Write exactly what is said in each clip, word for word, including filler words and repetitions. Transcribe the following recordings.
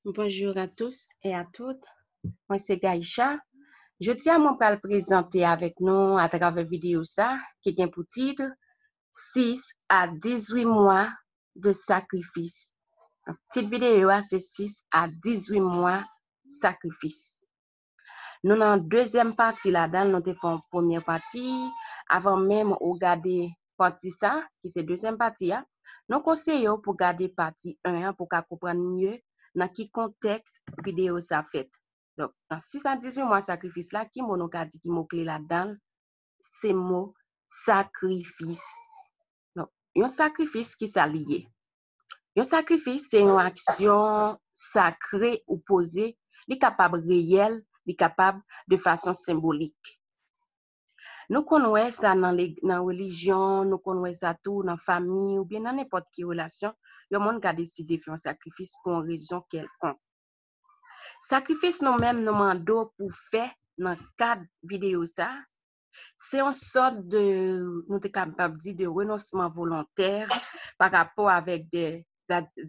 Bonjour à tous et à toutes. Mwen se Gaïcha. Jodi a mwen pral prezante avèk nou atravè videyo sa ki gen pou tit six à dix-huit mois de sacrifice. Tit videyo a se six à dix-huit mois sacrifice. Nou nan dezyèm pati ladan l, nou te fè yon premyè pati. Avan menm ou gade pati sa, ki se dezyèm pati a, nou konseye w pou gade pati en an pou w ka konprann mye nan ki kontèks videyo sa fèt. Donk, nan six à dix-huit mois sacrifice la, ki mo nou ka di ki mo kle ladan l? Se mo sakrifis. Donk, yon sakrifis, ki sa li ye? Yon sakrifis se yon aksyon sakre ou poze, li kapab reyèl, li kapab de fason senbolik. Nou konn wè sa nan, nan relijyon, nou konn wè sa tou nan fanmi oubyen nan nenpòt ki relasyon, yon moun ka deside fè yon sakrifis pou yon rezon kèlkonk. Sakrifis nou menm nou mande w pou fè nan kad videyo sa, se yon sòt de, nou te kapab di, de renonsman volontè pa rapò avèk de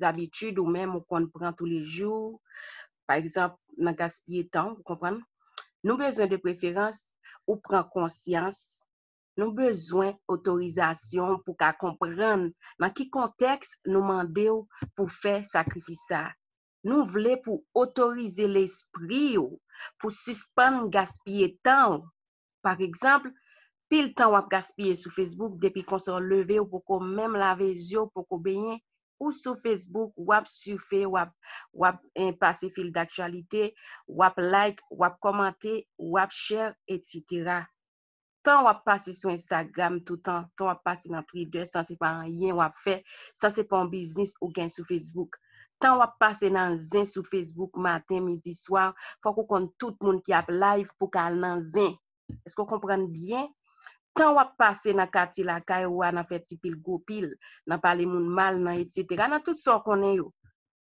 zabitid ou menm ou konn pran toulejou. Pa egzanp, nan gaspiye tan, ou konprann? Nou bezwen de preferans ou pran konsyans. Nou bezwen otorizasyon pou ka konprann nan ki kontèks nou mande w pou fè sakrifis sa. Nou vle pou otorize lespri w pou sispann gaspiye tan w. Pa egzanp, pil tan w ap gaspiye sou Facebook, depi konsa w leve, ou poko menm lave zye, ou poko benyen, ou sou Facebook, w ap sife, w ap, w ap eh, pase fil daktyalite, w ap like, w ap kòmante, w ap share, etsetera. Tan w ap pase sou Instagram toutan, tan w ap pase nan Twitter san se pa anyen w ap fè, san se pa yon biznis ou gen sou Facebook. Tan w ap pase nan zen sou Facebook maten, midi, swa, fòk ou konn tout moun ki ap live pou ka al nan zen. Èske w konprann byen? Tan w ap pase nan katye lakay ou a nan fè ti pil gwo pil, nan pale moun mal, nan etsetera, nan tout sa w konnen yo.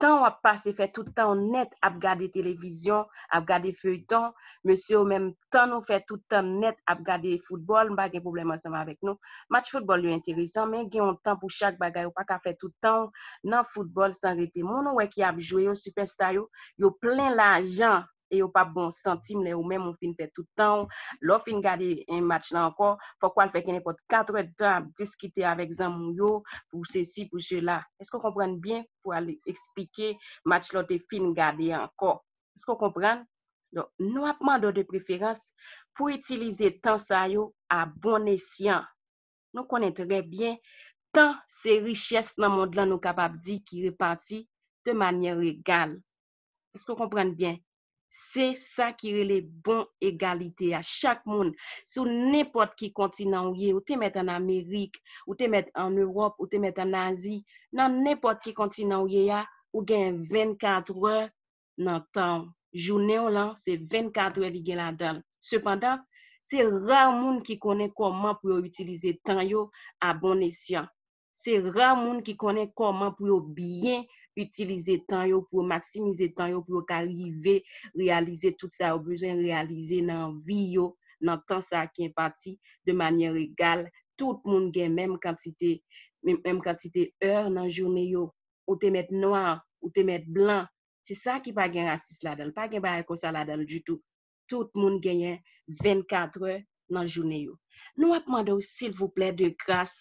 Tan w ap pase fè tout tan w nèt ap gade televizyon, ap gade feyton, mesye yo menm tan nou fè tout tan nèt ap gade foutbòl, m pa gen pwoblèm ansanm avèk nou. Match foutbòl yo enteresan, men gen yon tan pou chak bagay, ou pa ka fè tout tan w nan foutbòl san rete. Moun ou wè ki ap jwe yo, sipèsta yo, yo plen lajan e yo p ap ba w santim lè ou menm ou fin fè tout tan w. Lè w fin gade en match la ankò, fòk w al fè kenenpòt katrè d tan ap diskite avèk zanmi w yo pou sesi, pou sela. Èske w konprann byen? Pou al eksplike match la w te fin gade a ankò. Èske w konprann? Donk, nou ap mande w de preferans pou itilize tan sa yo a bon esyan. Nou konnen trè byen, tan se richès nan mond lan nou kapab di ki repati de manyè egal. Èske w konprann byen? Se sa ki rele bon egalite a. Chak moun, sou nenpòt ki kontinan ou ye, ou te mèt ann Amerik, ou te mèt ann Ewòp, ou te mèt ann Azi, nan nenpòt ki kontinan ou ye a, ou gen vennkat è nan tan w. Jounen w lan, se vennkat è li gen ladan l. Sepandan, se ra moun ki konnen kòman pou yo itilize tan yo a bon esyan. Se ra moun ki konnen kòman pou yo byen itilize tan yo, pou yo maksimize tan yo, pou yo ka rive reyalize tout sa yo bezwen reyalize nan vi yo, nan tan sa ki enpati de manyè egal. Tout moun gen menm kantite, menm, menm kantite è nan jounen yo. Ou te mèt nwa, ou te mèt blan. Se sa ki pa gen rasis ladan l. Pa gen bagay konsa ladan l ditou. Tout moun genyen vennkat è nan jounen yo. Nou ap mande w, silvouplè, de gras,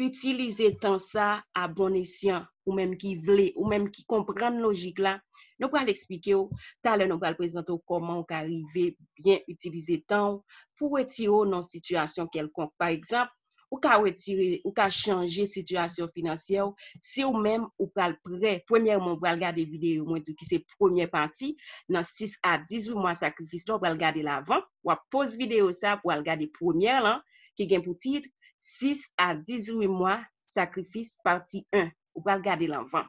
itilize tan sa a bon esyan, ou menm ki vle, ou menm ki konprann lojik la. Nou pral eksplike w, talè nou pral prezante w kòman w ka rive byen itilize tan w pou w retire w nan sitiyasyon kèlkonk. Pa egzanp, ou ka retire, ou ka chanje sitiyasyon finansyè w si w menm ou pral prè. Premyèman, ou pral gade videyo mwen di w ki se premyè pati nan six à dix-huit mwa sakrifis la, ou pral gade l avan, w ap poz videyo sa pou w al gade premyè lan ki gen pou tit six à dix-huit mwa sakrifis pati en. Ou pral gade l anvan.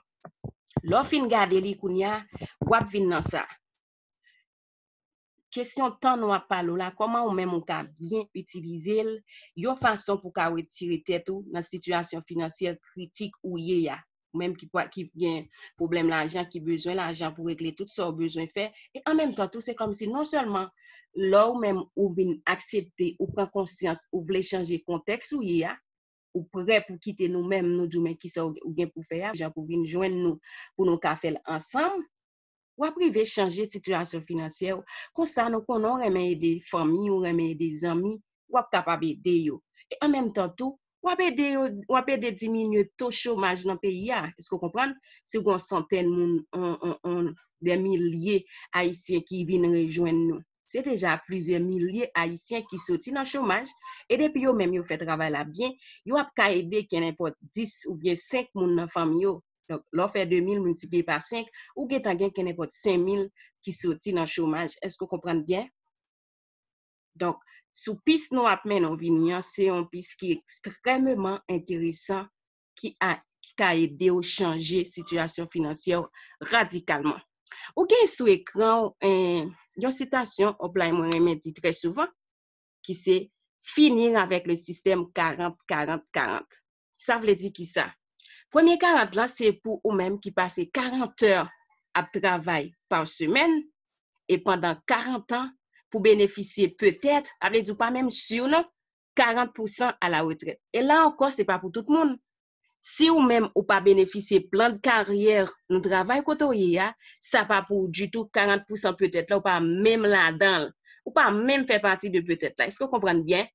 Lè w fin gade li kounye a, w ap vin nan sa. Kesyon tan nou ap pale w la, kòman ou menm ou ka byen itilize l yon fason pou w ka retire tèt ou nan sitiyasyon finansyè kritik ou ye a? Ou menm ki, ki gen pwoblèm lajan, ki bezwen lajan pou regle tout sa w bezwen fè. E an menm tan tou, se kòmsi non sèlman lè w menm ou vin aksepte, ou pran konsyans, ou vle chanje kontèks ou ye a, ou prè pou kite nou menm, nou di w men kisa w gen pou fè a, jan pou vin jwenn nou, pou nou ka fè l ansanm. w ap rive chanje sitiyasyon finansyè w. Konsa, nou konnen w renmen ede fanmi, w renmen ede zanmi, w ap kapab ede yo. E an menm tan tou, w ap ede yo, w ap ede diminye to chomaj nan peyi a. Èske w konprann? Si w gen yon santèn moun, on, on, on, dè milye Ayisyen ki vin rejwenn nou, se deja plizyè milye Ayisyen ki soti nan chomaj, e depi yo menm yo fè travay la byen, yo ap ka ede kenenpòt dis oubyen senk moun nan fanmi yo. Donk, lè w fè de mil miltipliye pa senk, ou gentan gen kenenpòt senk mil ki soti nan chomaj. Èske w konprann byen? Donk, sou pis nou ap mennen w vini an, se yon pis ki ekstrèmeman enteresan, ki a, ki ka ede w chanje sitiyasyon finansyè w radikalman. Ou gen sou ekran w, eh, yon sitasyon, Upline mwen renmen di trè souvan, ki se finir avec le système quarante, quarante, quarante. Sa vle di ki sa? Premye karant lan, se pou ou menm ki pase karant è ap travay pa semèn, e pandan karant an, pou benefisye petèt, sa vle di ou pa menm si non, karant pousan a la retrèt. E la ankò, se pa pou tout moun. Si ou menm ou pa benefisye plan de karyè nan travay kote w ye a, sa pa pou ou ditou, karant pousan petèt la, ou pa menm ladan l. Ou pa menm fè pati de petèt la. Èske w konprann byen?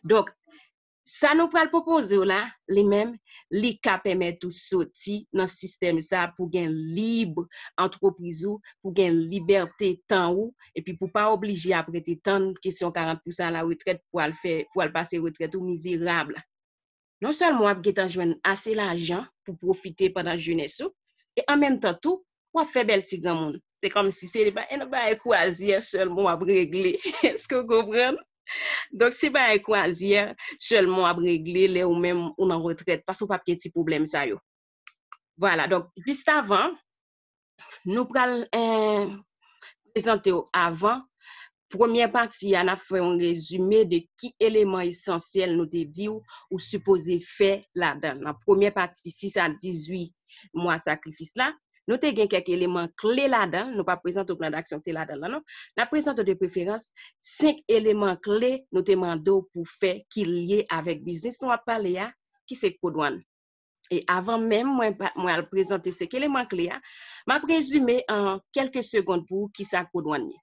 Donk, sa nou pral pwopoze w la, li menm, li ka pèmèt ou soti nan sistèm sa pou gen lib antrepriz ou, pou gen libète tan ou, epi pou pa oblije ap rete tann kesyon karant pousan a la retrèt pou al fè, pou al pase retrèt ou mizerab. Non sèlman w ap gentan jwenn ase lajan pou pwofite pandan jenès ou, e an menm tan tou, w ap fè bèl ti granmoun. Se kòmsi se pa yon bagay kwazyè sèlman w ap regle. Èske w konprann? Donk, se bagay kwazyè sèlman w ap regle lè ou menm ou nan retrèt, paske w p ap gen ti pwoblèm sa yo. Vwala, donk, jis avan, nou pral, eh, prezante w avan. Premyè pati a, n ap fè yon rezime de ki eleman esansyèl nou te di w ou sipoze fè ladan l. Nan premyè pati sis a dizuit mwa sakrifis la, nou te gen kèk eleman kle ladan l. Nou p ap prezante w plan d'aksyon ki te ladan l lan, non. N ap prezante w de preferans senk eleman kle nou te mande w pou fè ki lye avèk biznis nou ap pale a, ki se kodwann. E avan menm mwen pa, mwen al prezante senk eleman kle a, m ap rezime an kèlke segonn pou ou kisa kodwann ye.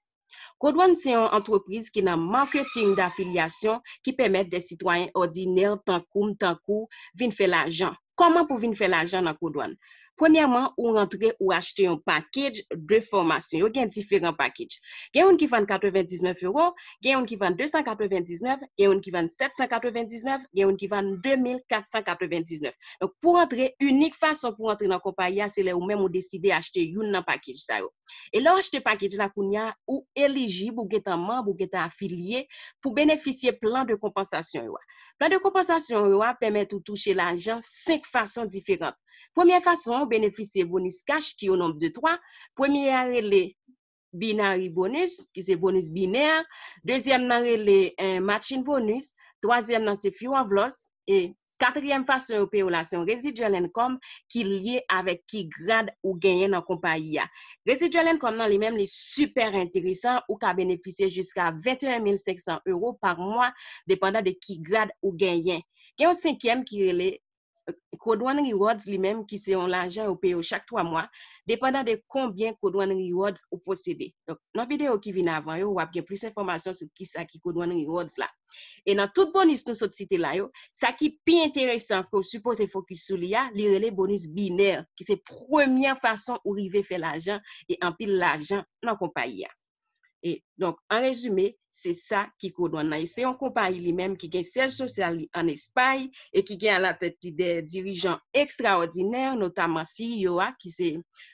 Kodwann se yon antrepriz ki nan maketing dafilyasyon ki pèmèt de sitwayen òdinè tankou m, tankou w, vin fè lajan. Kòman pou vin fè lajan nan kodwann? Premyèman, ou rantre, ou achte yon package de fòmasyon. Yo gen diferan package. Gen youn ki vann katrevendiznèf ewo, gen youn ki vann de san katrevendiznèf, gen youn ki vann sèt san katrevendiznèf, gen youn ki vann de mil kat san katrevendiznèf. Donk, pou rantre, inik fason pou rantre nan konpayi a, se lè ou menm ou deside achte youn nan package sa yo. E lè w achte package la kounye a, ou elijib, ou gentan manm, ou gentan afilye pou benefisye plan de konpansasyon yo a. Plan de konpansasyon yo a pèmèt ou touche lajan senk fason diferan. Premyè fason, ou benefisye bonis kach ki o nonb de twa. Premye a rele binary bonus, ki se bonis binè. Dezyèm nan rele, eh, matching bonus. Twazyèm nan se few of loss. E katriyèm fason yo peye w la, se yon residual income ki lye avèk ki grad ou genyen nan konpayi a. Residual income nan li menm, li sipè enteresan, ou ka benefisye jiska venteyen mil senk san ewo pa mwa, depandan de ki grad ou genyen. Gen yon senkyèm ki rele Code One Rewards li menm, ki se yon lajan yo peye w chak twa mwa, depandan de konbyen Code One Rewards ou posede. Donk, nan videyo ki vin avan yo, w ap gen plis enfòmasyon sou kisa ki Code One Rewards la. E nan tout bonis nou sot site la yo, sa ki pi enteresan ke w sipoze fokis sou li a, li rele bonis binè, ki se premyè fason ou rive fè lajan e anpil lajan nan konpayi a. E, donk, an rezime, se sa ki Code One nan. E se yon konpayi li menm ki gen syèj sosyal li ann Espay e ki gen alatèt li de dirijan ekstraòdinè, notaman C E O a, ki se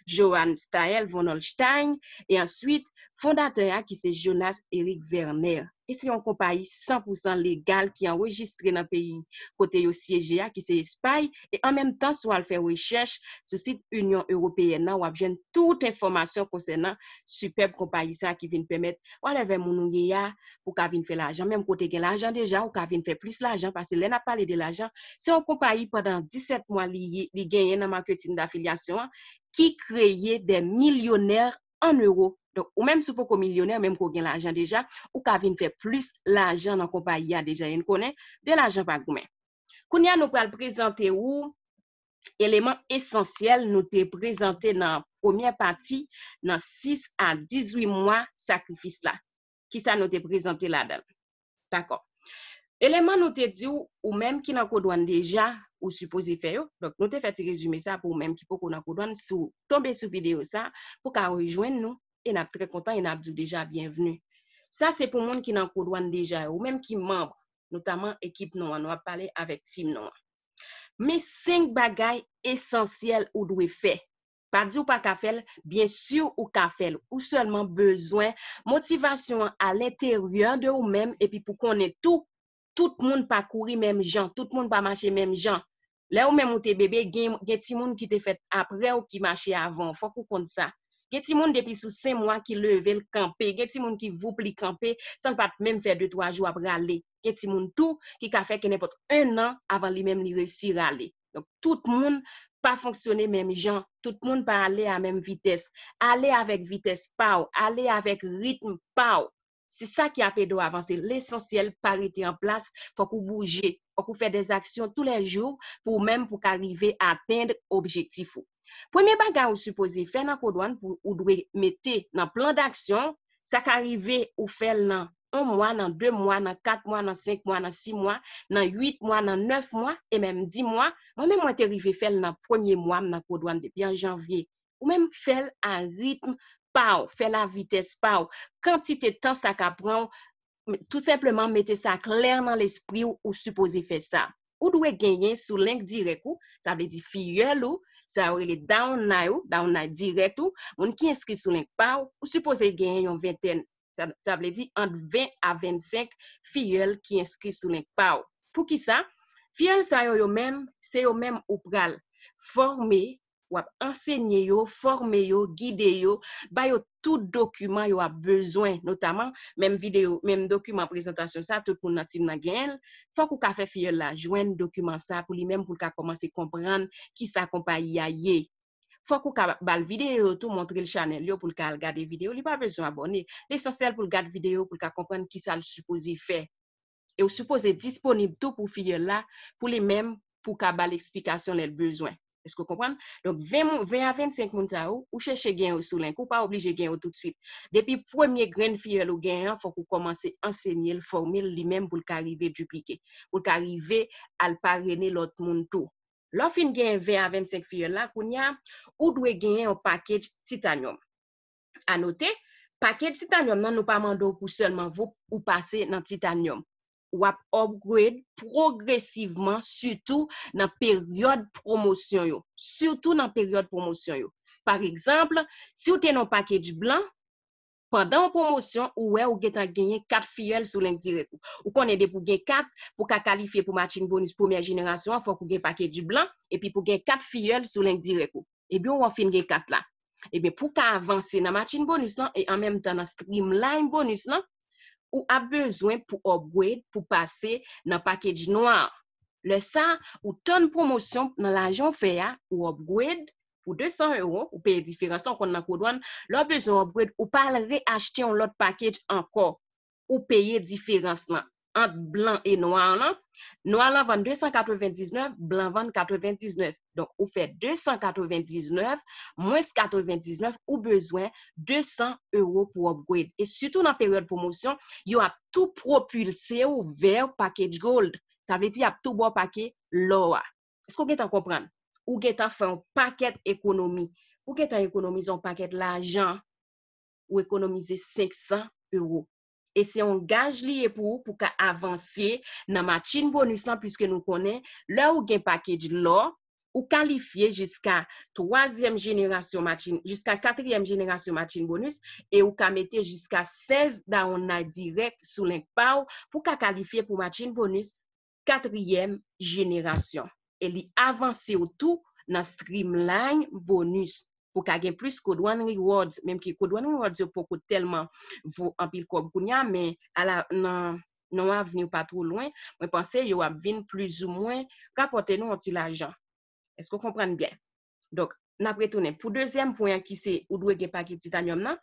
Johann Staël von Holstein, e answit, fondatè a, ki se Jonas Eric Werner. E se yon konpayi san pou san legal ki anrejistre nan peyi kote yo syeje a, ki se Espay, e an menm tan, si w al fè rechèch sou sit Inyon Ewopeyèn nan, w ap jwenn tout enfòmasyon konsènan sipèb konpayi sa ki vin pèmèt whatever moun ou ye a, pou ka vin fè lajan. Menm kote gen lajan deja, ou ka vin fè plis lajan, paske lè n ap pale de lajan, se yon konpayi pandan disèt mwa li, li genyen nan maketing dafilyasyon an, ki kreye de milyonè an ewo. Donk, ou menm si w poko milyonè, menm ke w gen lajan deja, ou ka vin fè plis lajan nan konpayi a deja. E n konnen, de lajan pa goumen. Kounye a, nou pral prezante ou eleman esansyèl nou te prezante nan premyè pati, nan sis a dizuit mwa sakrifis la. Kisa nou te prezante ladan l? Dakò. Eleman nou te di w, ou menm ki nan kodwann deja, ou sipoze fè yo. Donk, nou te fè ti rezime sa pou ou menm ki poko nan kodwann, si w tonbe sou videyo sa, pou ka rejwenn nou, e n ap trè kontan, e n ap di w deja byenvni. Sa se pou moun ki nan kodwann deja yo, ou menm ki manm, notaman ekip nou an, nou ap pale avèk tim nou an. Men senk bagay esansyèl ou dwe fè. Pa di w pa ka fè l, byen si ou ka fè l. Ou sèlman bezwen motivasyon an a lenteryè de ou menm, epi pou konnen tou, tout moun pa kouri menm jan, tout moun pa mache menm jan. Lè ou menm ou te bebe, gen, gen timoun ki te fèt apre w ki mache avan w. Fòk ou konn sa. Gen timoun depi sou senk mwa ki leve l kanpe. Gen timoun ki voup li kanpe, san l pa t menm fè de twa jou ap rale. Gen timoun tou ki ka fè ke nenpòt en an avan li menm li resi rale. Donk, tout moun pa fonksyone menm jan. Tout moun pa ale a menm vitès. Ale avèk vitès pa w. Ale avèk ritm pa w. Se sa ki ap ede w avanse. Lesansyèl pa rete an plas, fòk ou bouje, fòk ou fè dèzaksyon toulèjou pou ou menm pou ka rive atenn objektif ou. Premye bagay ou sipoze fè nan kodwann pou ou dwe mete nan plan daksyon, sa ka rive ou fè l nan yon mwa, nan de mwa, nan kat mwa, nan senk mwa, nan sis mwa, nan uit mwa, nan nèf mwa, e menm dis mwa. Mwen menm mwen te rive fè l nan premye mwa m nan kodwann depi an janvye. Ou menm fè l a ritm pa w, fè l a vitès pa w. Kantite tan sa ka pran w, tou senpleman mete sa klè nan lespri w, ou sipoze fè sa. Ou dwe genyen sou link dirèk ou, sa vle di fiyèl ou, sa yo rele downline ou, downline dirèk ou, moun ki enskri sou link pa w, ou sipoze genyen yon ventèn, sa, sa vle di ant ven a vennsenk fiyèl ki enskri sou link pa w. Poukisa? Fiyèl sa yo, yo menm, se yo menm ou pral fòme, w ap ansenye yo, fòme yo, gide yo, ba yo tout dokiman yo ap bezwen, notaman menm videyo, menm dokiman prezantasyon sa, tout moun nan tim nan genyen l. Fòk ou ka fè fiyèl la jwenn dokiman sa pou li menm, pou l ka kòmanse konprann kisa konpayi a ye. Fòk ou ka ba l videyo yo tou, montre l chanèl yo pou l ka al gade videyo. Li pa bezwen abòne. Lesansyèl pou l gade videyo, pou l ka konprann kisa l sipoze fè. E ou sipoze disponib tou pou fiyèl la, pou li menm, pou ka ba l eksplikasyon lè l bezwen. Èske w konprann? Donk, ven moun, ven a vennsenk moun sa yo, ou chèche gen yo sou link, ou pa oblije gen yo toutswit. Depi premye grenn fiyèl ou genyen an, fòk ou kòmanse ansenye l, fòme l li menm pou l ka rive diplike, pou l ka rive al parene lòt moun tou. Lè w fin genyen ven a vennsenk fiyèl la, kounye a, ou dwe genyen yon package titanyòm. Anote, package titanyòm nan, nou pa mande w pou sèlman voup ou pase nan titanyòm. W ap upgrade pwogresivman, sitou nan peryòd pwomosyon yo. Sitou nan peryòd pwomosyon yo. Pa egzanp, si w te nan yon package blan, pandan yon pwomosyon, ou wè ou gentan genyen kat fiyèl sou link dirèk ou. Ou konnen depi w gen kat, pou w ka kalifye pou matching bonus premyè jenerasyon an, fòk ou gen package blan, epi pou w gen kat fiyèl sou link dirèk ou. Ebyen, w ap fin gen kat la. Ebyen, pou w ka avanse nan matching bonus lan, e an menm tan nan streamline bonus lan, ou ap bezwen pou upgrade, pou pase nan package nwa. Lè sa, ou tann pwomosyon nan lajan w fè a, ou upgrade pou de san ewo, ou peye diferans lan, ou konn nan kodwann, lè w bezwen upgrade, ou pa al reachte yon lòt package ankò, ou peye diferans lan ant blan e nwa lan. Nwa lan vann de san katrevendiznèf, blan vann katrevendiznèf. Donk, ou fè de san katrevendiznèf mwens katrevendiznèf, ou bezwen de san ewo pou upgrade. E sitou nan peryòd pwomosyon, yo ap tou pwopilse w vè package gold. Sa vle di, y ap tou ba w package lò a. Èske w gentan konprann? Ou gentan fè yon pakèt ekonomi. Ou gentan ekonomize yon pakèt lajan. Ou ekonomize senk san ewo. E se yon gaj li ye pou ou, pou ka avanse nan matching bonus lan, piske nou konnen, lè ou gen package lò, ou kalifye jiska twazyèm jenerasyon matching, jiska katriyèm jenerasyon matching bonus, e ou ka mete jiska sèz downline dirèk sou link pa w, pou ka kalifye pou matching bonus katriyèm jenerasyon. E li avanse w tou nan streamline bonus. Pou ka gen plis Code One Rewards, menm ke Code One Rewards yo poko tèlman vo anpil kòb kounye a, men ala, nan, nan yon avni pa twò lwen, mwen panse yo ap vin plizoumwen rapòte nou yon ti lajan. Èske w konprann byen? Donk, n ap retounen. Pou dezyèm pwen an ki se ou dwe gen package titanyòm nan,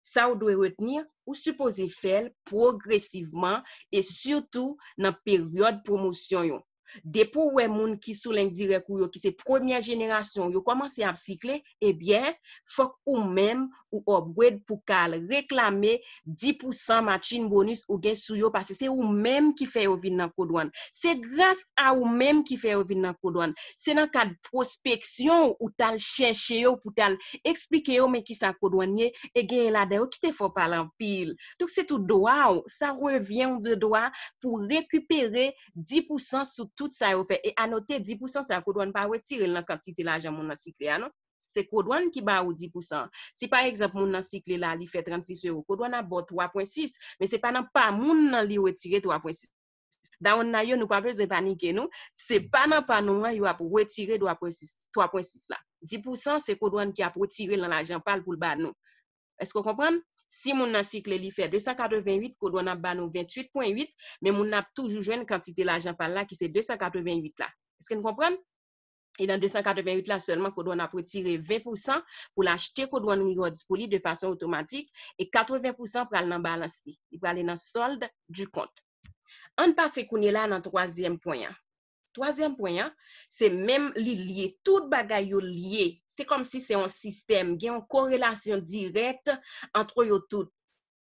sa ou dwe retni, ou sipoze fè l pwogresivman e sitou nan peryòd pwomosyon yo. Depi w wè moun ki sou len dirèk ou yo, ki se premyè jenerasyon, yo kòmanse ap sikle, ebyen, fòk ou menm ou upgrade pou ka al reklame dis pousan matching bonus ou gen sou yo, paske se ou menm ki fè yo vin nan kodwàn. Se gras a ou menm ki fè yo vin nan kodwàn. Se nan kad pwospeksyon ou t al chèche yo, pou t al eksplike yo men kisa kodwàn ye, e genyen ladan yo ki te fè w pale anpil. Donk, se tou dwa w, ça revient de droit pou rekipere dis pousan sou tout sa yo fè. E anote, dis pousan sa, kodwàn pa retire l nan kantite lajan moun nan sikle a, non. Se kodwàn ki ba ou dis pousan. Si pa egzanp, moun nan sikle la, li fè trannsis ewo, kodwàn ap ba w twa pwen sis, men se pa nan pa moun nan li retire twa pwen sis. Dawonn nan yo, nou pa bezwen panike, nou. Se pa nan pa nou an yo ap retire twa pwen sis, twa pwen sis la. Dis pousan, se kodwàn ki ap retire l nan lajan pa l pou l ba nou. Èske w konprann? Si moun nan sikle, li fè de san katreven uit, kodwàn ap ba nou venntuit pwen uit, men moun nan ap toujou jwenn kantite lajan pa l la ki se de san katreven uit la. Èske n konprann? E nan de san katreven uit la sèlman, kodwàn ap retire ven pousan pou l achte kodwàn Rewards pou li de fason otomatik, e katreven pousan pral nan balans li. Li prale nan solde du compte. Ann pase kounye la nan twazyèm pwen an. Twazyèm pwen an, se menm li lye. Tout bagay yo lye. Se kòmsi se yon sistèm. Gen yon korelasyon dirèk ant yo tout.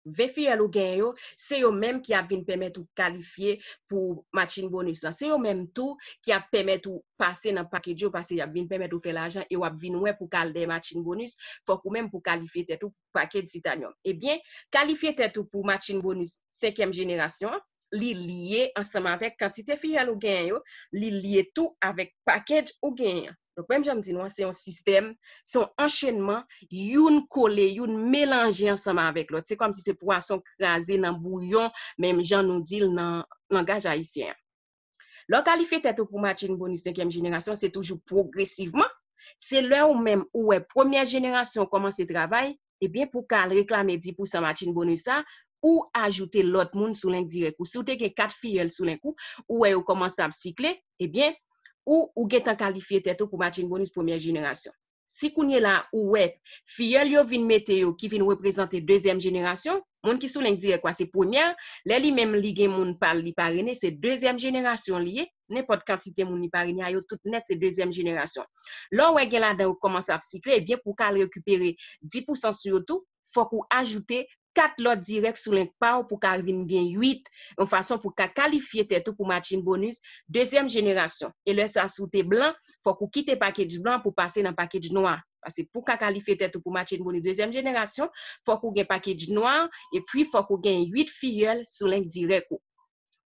Ven fiyèl ou genyen yo, se yo menm ki ap vin pèmèt ou kalifye pou matching bonus lan. Se yo menm tou ki ap pèmèt ou pase nan package yo, paske y ap vin pèmèt ou fè lajan e w ap vin wè pou ka al dèyè matching bonus, fòk ou menm pou kalifye tèt ou pou package titanium. Ebyen, kalifye tèt ou pou matching bonus senkyèm jenerasyon an, li lye ansanm avèk kantite fiyèl ou genyen yo, li lye tou avèk package ou genyen an. Donk, menm jan m di nou an, se yon sistèm, se yon anchenman, youn kole, youn melanje ansanm avèk lòt. Se kòmsi se pwason kraze nan bouyon, menm jan nou di l nan langaj ayisyen an. Lè w kalifye tèt ou pou matching bonus senkyèm jenerasyon, se toujou pwogresivman. Se lè ou menm ou wè premyè jenerasyon kòmanse travay, ebyen, pou w ka al reklame dis pousan matching bonus sa, ou ajoute lòt moun sou len dirèk ou. Si w te gen kat fiyèl sou len ou, ou wè yo kòmanse ap sikle, ebyen, ou, ou gentan kalifye tèt ou pou matching bonus premyè jenerasyon. Si kounye la ou wè fiyèl yo vin mete yo ki vin reprezante dezyèm jenerasyon, moun ki sou len dirèk ou a se premyè, lè li menm li gen moun pa l li parene, se dezyèm jenerasyon li ye, nenpòt kantite moun li parene a yo tout nèt se dezyèm jenerasyon. Lè w wè gen ladan yo kòmanse ap sikle, ebyen pou w ka al rekipere dis pousan sou yo tou, fòk ou ajoute kat lòt dirèk sou len pa w pou ka vin gen uit, yon fason pou ka kalifye tèt ou pou matching bonus dezyèm jenerasyon. E lè sa, si w te blan, fòk ou kite package blan pou pase nan package nwa. Paske pou ka kalifye tèt ou pou matching bonus dezyèm jenerasyon, fòk ou gen package nwa, epi fòk ou gen uit fiyèl sou len dirèk ou.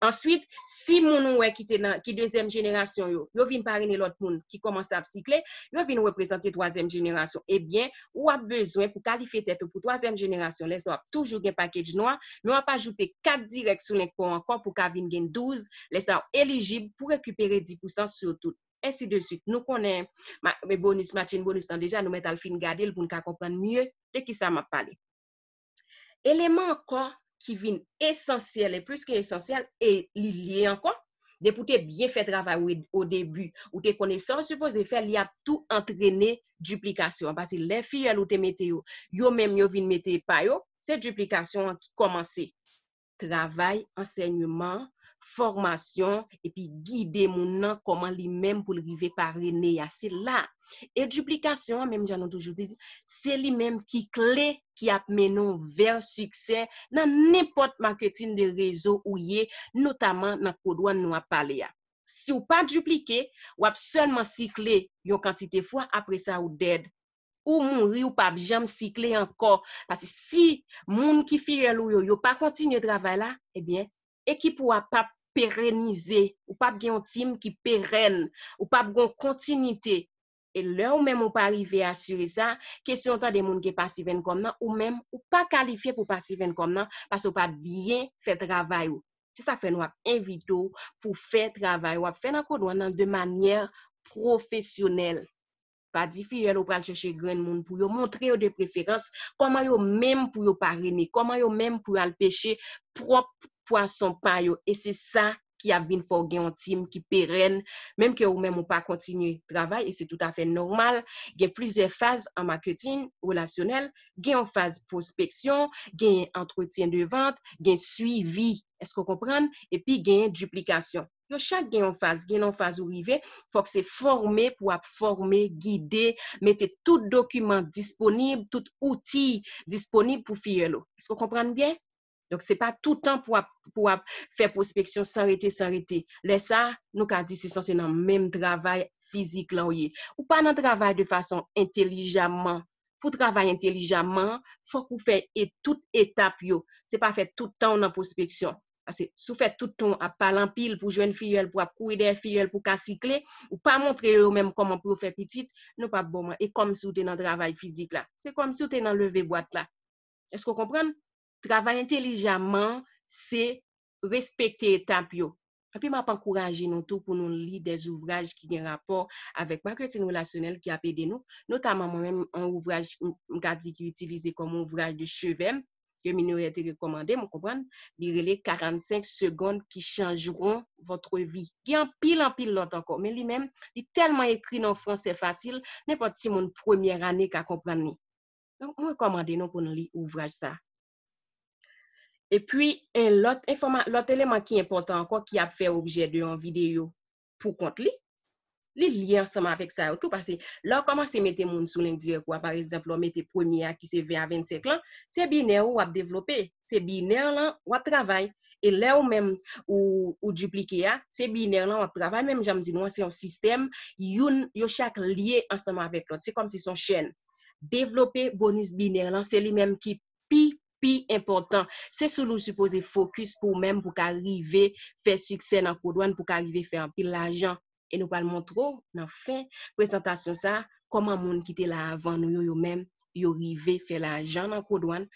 Answit, si moun ou wè ki te nan, ki dezyèm jenerasyon yo, yo vin parene lòt moun ki kòmanse ap sikle, yo vin reprezante twazyèm jenerasyon, ebyen, ou ap bezwen pou kalifye tèt ou pou twazyèm jenerasyon, lè sa w ap toujou gen package nwa, men w ap ajoute kat dirèk sou len pa w ankò pou ka vin gen douz, lè sa w elijib pou rekipere dis pousan sou tout. Ensi de swit. Nou konnen ma, bonus, matching bonus lan deja, nou mèt al fin gade l pou n ka konprann mye de kisa m ap pale. Eleman ankò ki vin esansyèl e plis ke esansyèl, e li lye ankò, depi w te byen fè travay ou o debi, ou te konnen sa w sipoze fè, li ap tou antrene diplikasyon an. Paske lè fiyèl ou te mete yo, yo menm yo vin mete pa yo, se diplikasyon an ki kòmanse. Travay ansèyman, fòmasyon, epi gide moun nan kòman li menm pou l rive parene a. Se la. E diplikasyon an, menm jan nou toujou di, se li menm ki kle ki ap mennen w vè siksè nan nenpòt maketin de rezo ou ye, notaman nan kodwàn nou ap pale a. Si w pa diplike, w ap sèlman sikle yon kantite fwa, apre sa ou dead. Ou mouri, ou p ap janm sikle ankò. Paske si moun ki fiyèl ou yo, yo pa kontinye travay la, ebyen, ekip ou a p ap perenize. Ou p ap gen yon tim ki perèn. Ou p ap gen yon kontinite. E lè ou menm ou pa rive asire sa, kesyon w tande moun gen passive income nan, ou menm ou pa kalifye pou passive income nan, paske w pa t byen fè travay ou. Se sa k fè nou ap envite w pou fè travay w ap fè nan kodwàn nan de manyè pwofesyonèl. Pa di fiyèl ou pral chèche grenn moun pou yo, montre yo de preferans kòman yo menm pou yo parene, kòman yo menm pou yo al peche pwòp pwason pa yo. E se sa ki ap vin fè w gen yon tim ki perèn, menm ke ou menm ou pa kontinye travay, e se toutafè nòmal. Gen plizyè faz an maketin relasyonèl, gen yon faz pwospeksyon, gen antretyen de vant, gen swivi. Èske w konprann? Epi genyen diplikasyon. Yo chak gen yon faz. Gen yon faz ou rive, fòk se fòme pou w ap fòme, gide, mete tout dokiman disponib, tout outi disponib pou fiyèl ou. Èske w konprann byen? Donk, se pa toutan pou w ap, pou w ap fè pwospeksyon san rete, san rete. Lè sa, nou ka di se sanse nan menm travay fizik lan w ye. Ou pa nan travay de fason entelijaman. Pou w travay entelijaman, fòk ou fè e tout etap yo. Se pa fè tout tan w nan pwospeksyon. Paske si w fè tout tan w ap pale anpil pou jwenn fiyèl, pou w ap kouri dèyè fiyèl, pou w ka sikle, ou pa montre yo menm kòman pou yo fè pitit, nou p ap ba w man-, e kòmsi w te nan travay fizik la. Se kòmsi w te nan leve bwat la. Èske w konprann? Travay entelijaman, se respekte etap yo. Epi m ap ankouraje nou tou pou nou li de zouvraj ki gen rapò avèk maketin relasyonèl ki ap ede nou, notaman mwen menm, yon ouvraj m, m ka di ki itilize kòm ouvraj de chevè m, ke Minorè te rekòmande m, ou konprann, li rele quarante-cinq secondes qui changeront votre vie. Gen anpil, anpil lòt ankò, men li menm, li tèlman ekri nan fransè fasil, nenpòt timoun premyè ane ka konprann li. Donk, mwen rekòmande nou pou nou li ouvraj sa. Epi, en lòt enfòma-, lòt eleman ki enpòtan ankò, ki ap fè objè de yon videyo pou kont li, li lye ansanm avèk sa yo tou, paske lè w kòmanse mete moun sou len dirèk ou a, pa egzanp, lè w mete premye a ki se ven a vennsenk lan, se binè ou w ap devlope, se binè lan w ap travay. E lè ou menm ou, ou diplike a, se binè lan w ap travay. Menm jan m di nou an, se yon sistèm, youn, yo chak lye ansanm avèk lòt. Se kòmsi se yon chèn. Devlope bonis binè lan, se li menm ki pi, pi enpòtan. Se sou li w sipoze fokis pou w menm pou w ka rive fè siksè nan kodwàn, pou w ka rive fè anpil lajan. E nou pral montre w nan fen prezantasyon sa a, kòman moun ki te la avan nou yo, yo menm, yo rive fè lajan nan kodwàn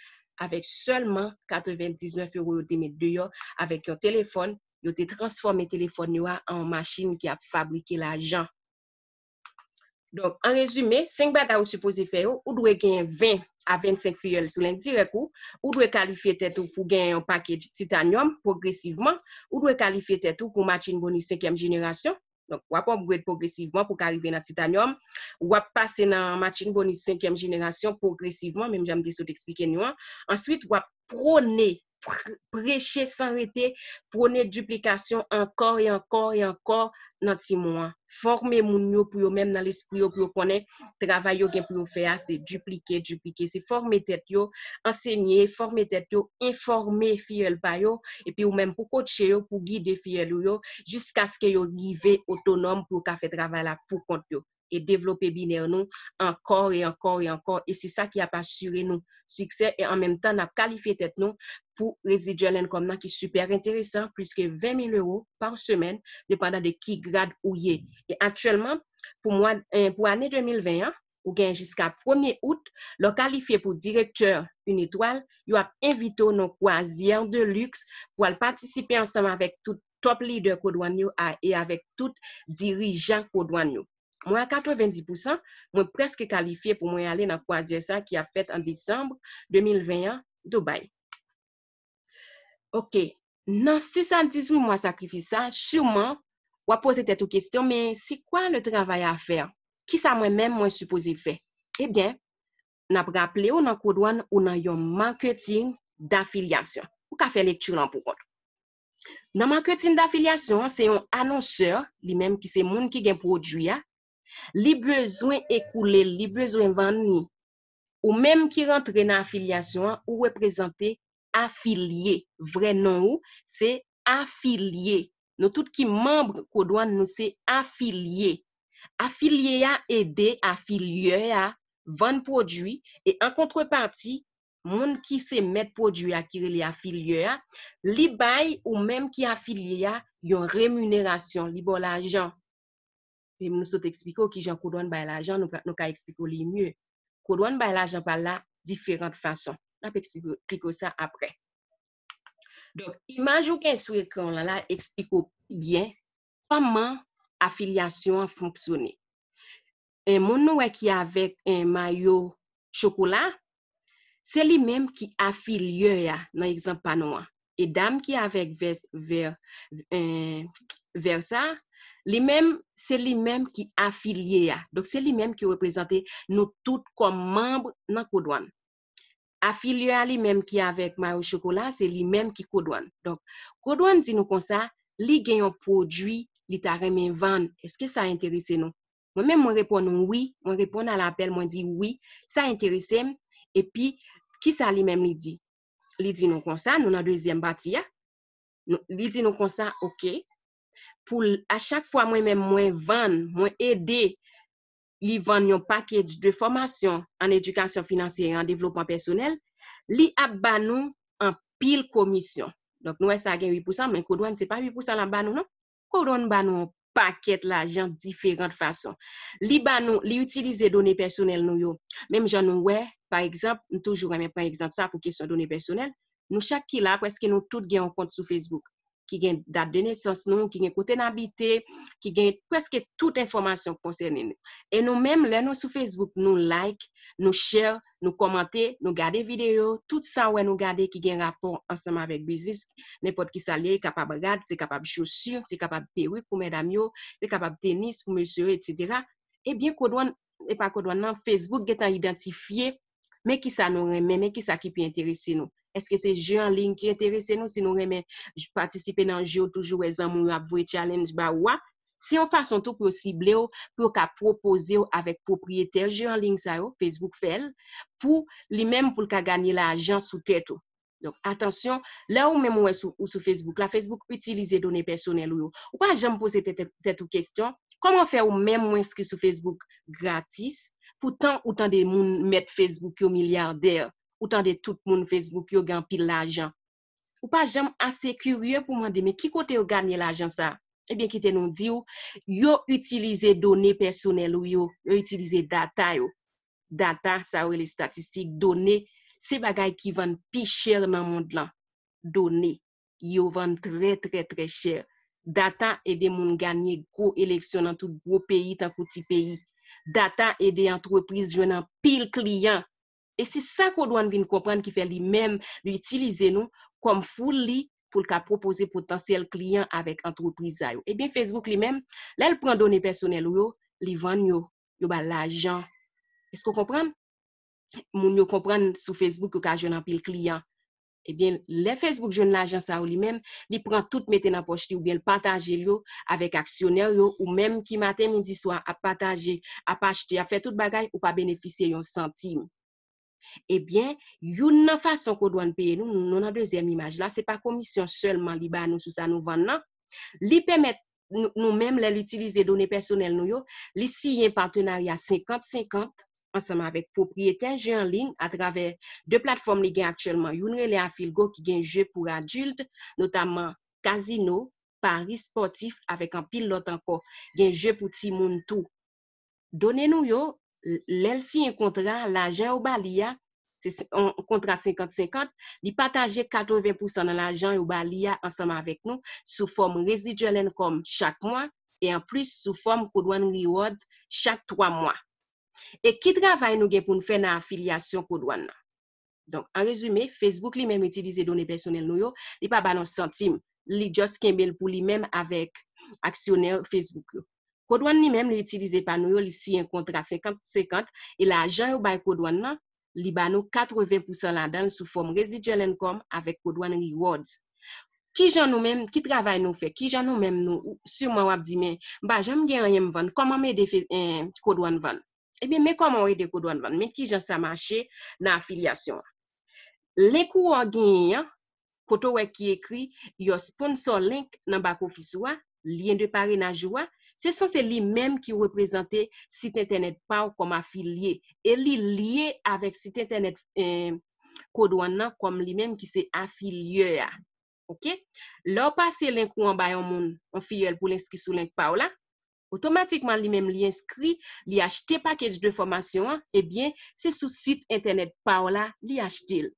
avèk sèlman katrevendiznèf ewo yo te met deyò, avèk yon telefòn, yo te transfòme telefòn yo a an yon machin ki ap fabrike lajan. Donk, an rezime, senk bagay ou sipoze fè yo, ou dwe gen ven a vennsenk fiyèl sou len dirèk ou, ou dwe kalifye tèt ou pou gen yon pakej titanyòm pwogresivman, ou dwe kalifye tèt ou pou machin bonis senkyèm jenerasyon. Donk, w ap upgrade pwogresivman pou ka rive nan titanyòm. W ap pase nan machin bonis senkyèm jenerasyon pwogresivman, menm jan m te sot eksplike nou an. Answit, w ap pwone, pr-, preche san rete, pwone diplikasyon ankò e ankò e ankò nan timoun an. Fòme moun yo pou yo menm nan lespri yo, pou yo konnen travay yo gen pou yo fè a, se diplike, diplike, se fòme tèt yo, ansenye, fòme tèt yo, enfòme fiyèl pa yo, epi ou menm pou kotche yo, pou gide fiyèl ou yo, jiskaske yo rive otonòm pou yo ka fè travay la pou kont yo. E devlope binè nou ankò e ankò e ankò. E se sa ki ap asire nou siksè e an menm tan n ap kalifye tèt nou pou residual income nan ki sipè enteresan, plis ke ven mil ewo pa semèn, depandan de ki grad ou ye. E aktyèlman, pou mwa, eh, pou ane de mil ven an, ou gen jiska premye out, lè w kalifye pou direktè Unetwal, yo ap envite w nan kwazyè de luxe pou al patisipe ansanm avèk tout top lidè kodwàn yo a, e avèk tout dirijan kodwàn yo. Mwen a katrevendiz pousan, mwen prèske kalifye pou mwen ale nan kwazyè sa ki ap fèt an desanm de mil ven an, Dubai. Ok, nan sis a dizuit mwa sakrifis sa, siman, w ap poze tèt ou kesyon, men c'est quoi le travail à faire? Kisa mwen menm mwen sipoze fè? Ebyen, n ap raple w nan kodwàn ou nan yon maketing dafilyasyon. Ou ka fè lekti lan pou kont ou. Nan maketing dafilyasyon an, se yon anonsè, li menm ki se moun ki gen pwodui a, li bezwen ekoule l, li bezwen vann li. Ou menm ki rantre nan afilyasyon an, ou reprezante afilye. Vrè non ou, se afilye. Nou tout ki manm kodwàn, nou se afilye. Afilye a ede afilyè a vann pwodui e an kontrepati, moun ki se mèt pwodui a ki rele afilyè a, li bay ou menm ki afilye a yon reminerasyon, li ba w lajan. E nou sot eksplike w kijan kodwàn bay lajan, nou, nou ka eksplike w li mye. Kodwàn bay lajan pa l la diferan fason. N ap eksplike w sa apre. Donk, imaj ou gen sou ekran w lan la eksplike w pi byen kòman afilyasyon an fonksyone. E moun nou wè ki avèk en mayo chokola, se li menm ki afilyè a nan egzanp pa nou an. E dam ki avèk vès vè, eh, vè sa, li menm, se li menm ki afilye a. Donk, se li menm ki reprezante nou tout kòm manm nan kodwàn. Afilye a li menm ki avèk mayo chokola, se li menm ki Kodwann. Donk, Kodwann di nou konsa, li gen yon pwodui li ta renmen vann. Èske sa enterese nou? Mwen menm, mwen reponn wi, mwen reponn a lapèl, mwen di wi, sa enterese m. Epi, kisa li menm li di? Li di nou konsa, nou nan dezyèm pati a. Li di nou konsa, oke, pou a chak fwa mwen menm mwen vann, mwen ede li vann yon package de fòmasyon an edikasyon finansyè e an devlopman pèsonèl, li ap ba nou anpil komisyon. Donk, nou wè sa gen uit pousan, men Kodwann, se pa uit pousan l ap ba nou, non. Kodwann ba nou yon pakèt lajan diferan fason. Li ba nou, li itilize done pèsonèl nou yo. Menm jan nou wè, pa egzanp, m toujou renmen pran egzanp sa pou kesyon done pèsonèl. Nou chak ki la, prèske nou tout gen yon kont sou Facebook, ki gen dat de nesans nou, ki gen kote n abite, ki gen prèske tout enfòmasyon k konsène nou. E nou menm, lè nou sou Facebook, nou like, nou share, nou kòmante, nou gade videyo, tout sa w wè nou gade ki gen rapò ansanm avèk biznis, nenpòt ki sa l ye, kapab rad, se kapab chosi, se kapab perik pou medam yo, se kapab tenis pou mesye yo, etsetera. Ebyen, Kodwann, e pa Kodwann nan, Facebook gentan idantifye, men kisa nou renmen, men kisa ki pi enterese nou. Èske se je an liy ki enterese nou? Si nou renmen j- patisipe nan je, ou toujou wè zanmi w yo ap voye challenge ba ou a, se yon fason tou pou yo sible w, pou yo ka pwopoze w avèk pwopriyetè je an liy sa yo, Facebook fè l, pou li menm pou l ka ganye lajan sou tèt ou. Donk, atansyon, lè ou menm ou wè sou, ou sou Facebook la, Facebook itilize done pèsonèl ou yo. Ou pa janm poze tèt, tèt ou kesyon, kòman fè ou menm ou enskri sou Facebook gratis, poutan ou tande moun mèt Facebook yo milyadè, ou tande tout moun Facebook yo gen anpil lajan. Ou pa janm ase kirye pou mande, men ki kote yo ganye lajan sa? Ebyen, kite nou di w, yo itilize done pèsonèl ou yo, yo itilize data yo. Data, sa yo rele estatistik, done, se bagay ki vann pi chè nan mond lan. Done, yo vann trè, trè, trè chè. Data ede moun ganye gwo eleksyon nan tout gwo peyi tankou ti peyi. Data ede antrepriz jwenn anpil kliyan. E se sa Kodwann vin konprann ki fè li menm, li itilize nou kòm foul li pou l ka pwopoze potansyèl kliyan avèk antrepriz sa yo. Ebyen, Facebook li menm, lè l pran done pèsonèl ou yo, li vann yo, yo ba l lajan. Èske w konprann? Moun yo konprann sou Facebook yo ka jwenn anpil kliyan. Ebyen, lè Facebook jwenn lajan sa yo li menm, li pran tout mete nan pòch li oubyen l pataje l yo avèk aksyonè yo ou menm ki maten, midi, swa ap pataje, ap achte, ap fè tout bagay, ou pa benefisye yon santim. Ebyen, youn nan fason Kodwann peye nou, nou, nou nan dezyèm imaj la, se pa komisyon sèlman li ba nou sou sa nou vann nan. Li pèmèt nou, nou menm, lè l itilize done pèsonèl nou yo, li siyen patenarya senkant senkant ansanm avèk pwopriyetè je an liy atravè de platfòm li gen aktyèlman. Youn rele Afilgo ki gen je pou adilt, notamman kazino, pari spòtif avèk anpil lòt ankò. Gen je pou timoun tou. Done nou yo, l- lè l siyen kontra, lajan yo ba li a, se se- yon kontra senkant senkant, li pataje katreven pousan nan lajan yo ba li a ansanm avèk nou sou fòm residual income chak mwa e anplis sou fòm Kodwann Rewards chak twa mwa. E ki travay nou gen pou n fè nan afilyasyon Kodwann nan? Donk, an rezime, Facebook li menm itilize done pèsonèl nou yo, li pa ba nou santim, li just kenbe l pou li menm avèk aksyonè Facebook yo. Kodwann li menm, li itilize pa nou yo, li siyen kontra senkant senkant, e lajan yo bay Kodwann nan, li ba nou katreven pousan ladan l sou fòm residual income avèk Kodwann Rewards. Kijan nou menm, ki travay nou fè? Kijan nou menm nou, ou- siman w ap di, men m pa janm gen anyen m vann, kòman m ede fe- en, Kodwann vann? Ebyen, men kòman w ede Kodwann vann, men kijan sa mache nan afilyasyon an. Link ou an genyen an, kote w wè ki ekri Your Sponsor Link nan back office ou a, lyen de parenaj ou a, se sanse li menm ki reprezante sit entènèt pa w kòm afilye. E li lye avèk sit entènèt eh, Kodwann nan kòm li menm ki se afilyè a. Oke? Lè w pase link ou an ba yon moun, yon fiyèl pou l enskri sou link pa w la, otomatikman li menm li enskri, li achte package de fòmasyon an, ebyen, se sou sit entènèt pa w la li achte l.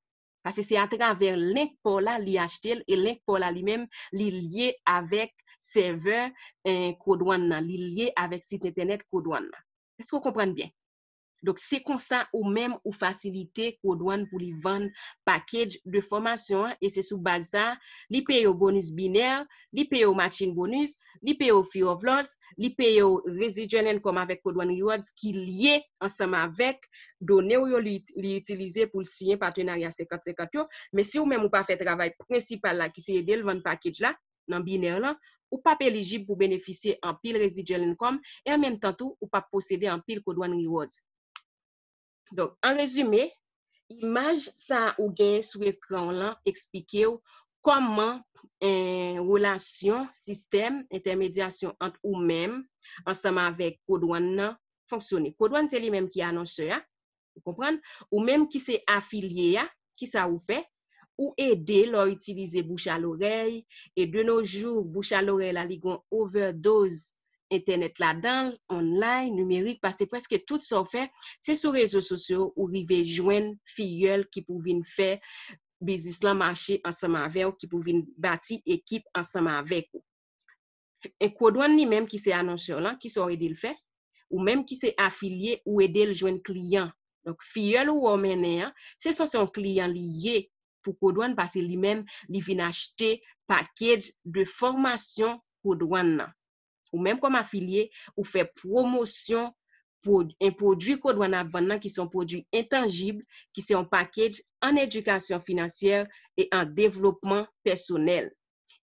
Paske se atravè link pa w la li achte l, e link pa w la li menm, li lye avèk sèvè eh, Kodwann nan, li lye avèk sit entènèt Kodwann nan. Èske w konprann byen? Donk, se konsa ou menm ou fasilite Codouane pou li vann package de fòmasyon an, e se sou baz sa a, li peye w bonus binè, li peye w matching bonus, li peye w fear of loss, li peye w residual income avèk Codouane Rewards ki lye ansanm avèk done w yo li, li itilize pou l siyen patenarya senkant senkant yo. Men si ou menm ou pa fè travay prensipal la ki se ede l vann package la, nan binè lan, ou p ap elijib pou benefisye anpil residual income e an menm tan tou, ou p ap posede anpil Codouane Rewards. Donk, an rezime, imaj sa a ou genyen sou ekran w lan eksplike w kòman, eh, relasyon, sistèm entèmedyasyon ant ou menm ansanm avèk Codouane nan fonksyone. Codouane se li menm ki anonsè a, ou konprann? Ou menm ki se afilye a, kisa ou fè? Ou ede lè w itilize bouch a lorèy, e de nos jours, bouch a lorèy la, li gen yon overdose entènèt ladan l, online, nimerik, paske prèske tout sa w fè, se sou rezo sosyo ou rive jwenn fiyèl ki pou vin fè biznis lan mache ansanm avè w, ki pou vin bati ekip ansanm avèk ou. F-, e Codouane li menm ki se anonsè lan, kisa w ede l fè? Ou menm ki se afilye, ou ede l jwenn kliyan. Donk, fiyèl ou wè w mennen an, se sanse yon kliyan li ye pou Codouane, paske li menm, li vin achte package de fòmasyon Codouane nan. Ou menm kòm afilye, ou fè pwomosyon pwod-, en pwodui Codouane ap vann nan, ki se yon pwodui entanjib, ki se yon package an edikasyon finansyè e an devlopman pèsonèl.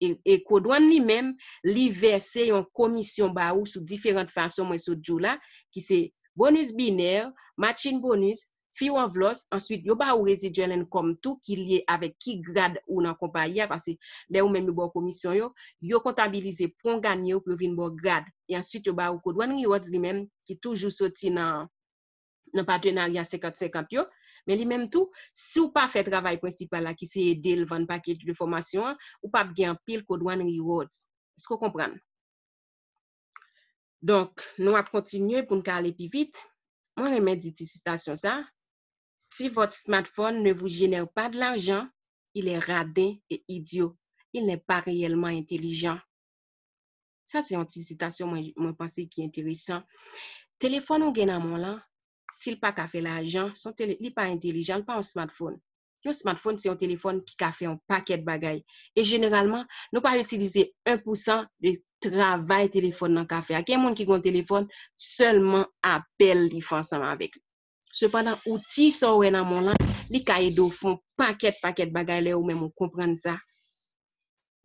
E, e Codouane li menm, li vèse yon komisyon ba ou sou diferan fason mwen sot di w la, ki se bonus binè, matching bonus, fear of loss, answit yo ba ou residual income tou ki lye avèk ki grad ou nan konpayi a, paske lè ou menm yo ba w komisyon yo, yo kontabilize pwen w ganye yo pou yo vin ba w grad. E answit yo ba ou Codouane Rewards li menm ki toujou soti nan, nan patenarya senkant senkant yo, men li menm tou, si w pa fè travay prensipal la ki se ede l vann package de fòmasyon an, ou p ap gen anpil Codouane Rewards. Èske w konprann? Donk, nou ap kontinye pou n ka ale pi vit. Mwen renmen di ti sitasyon sa. Si votre smartphone ne vous génère pas de l'argent, il est radin et idiot. Il n'est pas réellement intelligent. Sa se yon ti sitasyon mwen, mwen panse ki enteresan. Telefòn ou gen nan men w lan, si l pa ka fè lajan, se yon tele-, li pa entelijan, li pa yon smartphone. Yon smartphone se yon telefòn ki ka fè yon pakèt bagay. E jeneralman, nou pa itilize en pou san de travay telefòn nan ka fè a. Gen moun ki gen yon telefòn, sèlman apèl li fè ansanm avèk li. Sepandan, outi sa w wè nan men w lan, li ka ede w fè yon pakèt, pakèt bagay lè ou menm ou konprann sa.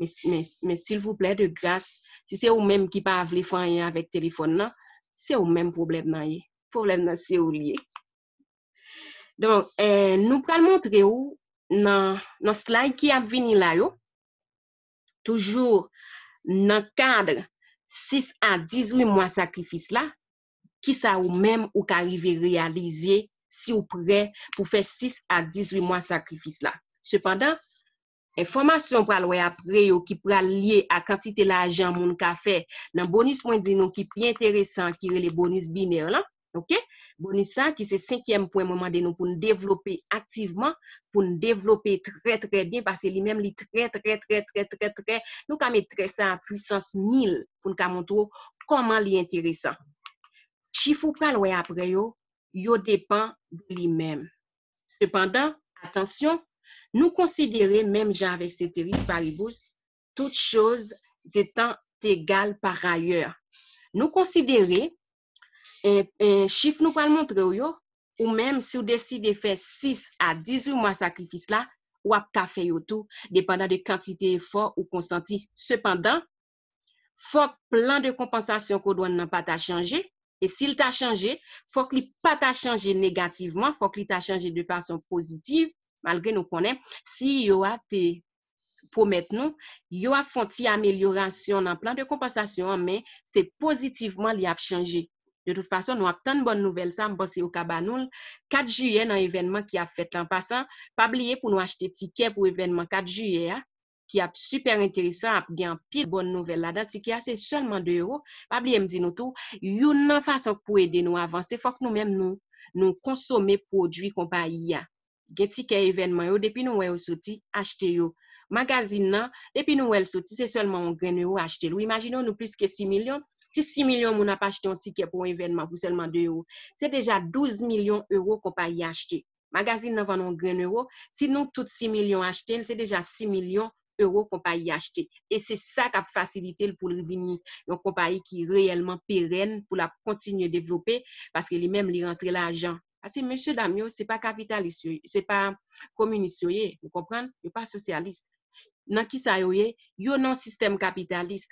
Men, men, men silvouplè, de gras, si se ou menm ki pa vle fè anyen avèk telefòn nan, se ou menm pwoblèm nan ye. Pwoblèm nan se ou l ye. Donk, eh, nou pral montre w nan, nan slide ki ap vini la yo, toujou nan kad sis a dizuit mwa sakrifis la, kisa ou menm ou ka rive reyalize si w prè pou fè sis a dizuit mwa sakrifis la. Sepandan, enfòmasyon w pral wè apre yo ki pral lye a kantite lajan moun ka fè nan bonis mwen di nou ki pi enteresan ki rele bonis binè lan, oke? Bonis sa ki se senkyèm pwen mwen mande nou pou n devlope aktivman, pou n devlope trè, trè byen, paske li menm li trè, trè, trè, trè, trè, trè, nou ka met trè sa a pwisans mil pou n ka montre w kòman li enteresan. Chif ou pral wè apre yo, yo depann de li menm. Sepandan, atansyon, nou konsidere menm jan avèk ceteris paribus, toutes choses étant égales par ailleurs. Nou konsidere, e, e, chif nou pral montre w yo, ou menm si w deside fè sis a dizuit mwa sakrifis la, w ap ka fè yo tou, depandan de kantite efò ou konsanti. Sepandan, fòk plan de konpansasyon Codouane nan pa ta chanje, e si l ta chanje, fòk li pa ta chanje negativman, fòk li ta chanje de fason pozitiv, malgre nou konnen CEO a te pwomèt nou, yo ap fè yon ti amelyorasyon nan plan de konpansasyon an, men se pozitivman li ap chanje. De tout fason, nou ap tann bòn nouvèl sa, m panse yo ka ba nou l kat jiyè nan evènman ki ap fèt la. An pasan, pa bliye pou nou achte tikè pou evènman kat jiyè a, ki ap sipè enteresan, ap gen anpil bòn nouvèl ladan. Tikè a se sèlman de ewo. Pa bliye m di nou tou, youn nan fason pou ede nou avanse, fòk nou menm nou, nou konsome pwodui konpayi a. Gen tikè evènman yo, depi nou wè yo soti, achte yo. Magazin nan, depi nou wè l soti, se sèlman yon grenn ewo achte l. Ou imajine w, nou plis ke sis milyon, Si sis milyon moun ap achte yon tikè pou yon evènman pou sèlman de ewo, se deja douz milyon ewo konpayi a achte. Magazin nan vann yon grenn ewo, si nou tout sis milyon achte l, se deja sis milyon ewo konpayi a achte. E se sa k ap fasilite l pou l vini yon konpayi ki reyèlman perèn, pou l ap kontinye devlope, paske li menm, li rantre lajan. Paske mesye dam yo, se pa kapitalis yo, se pa kominis yo ye, ou konprann? Yo pa sosyalis. Nan ki sa yo ye? Yo nan yon sistèm kapitalis.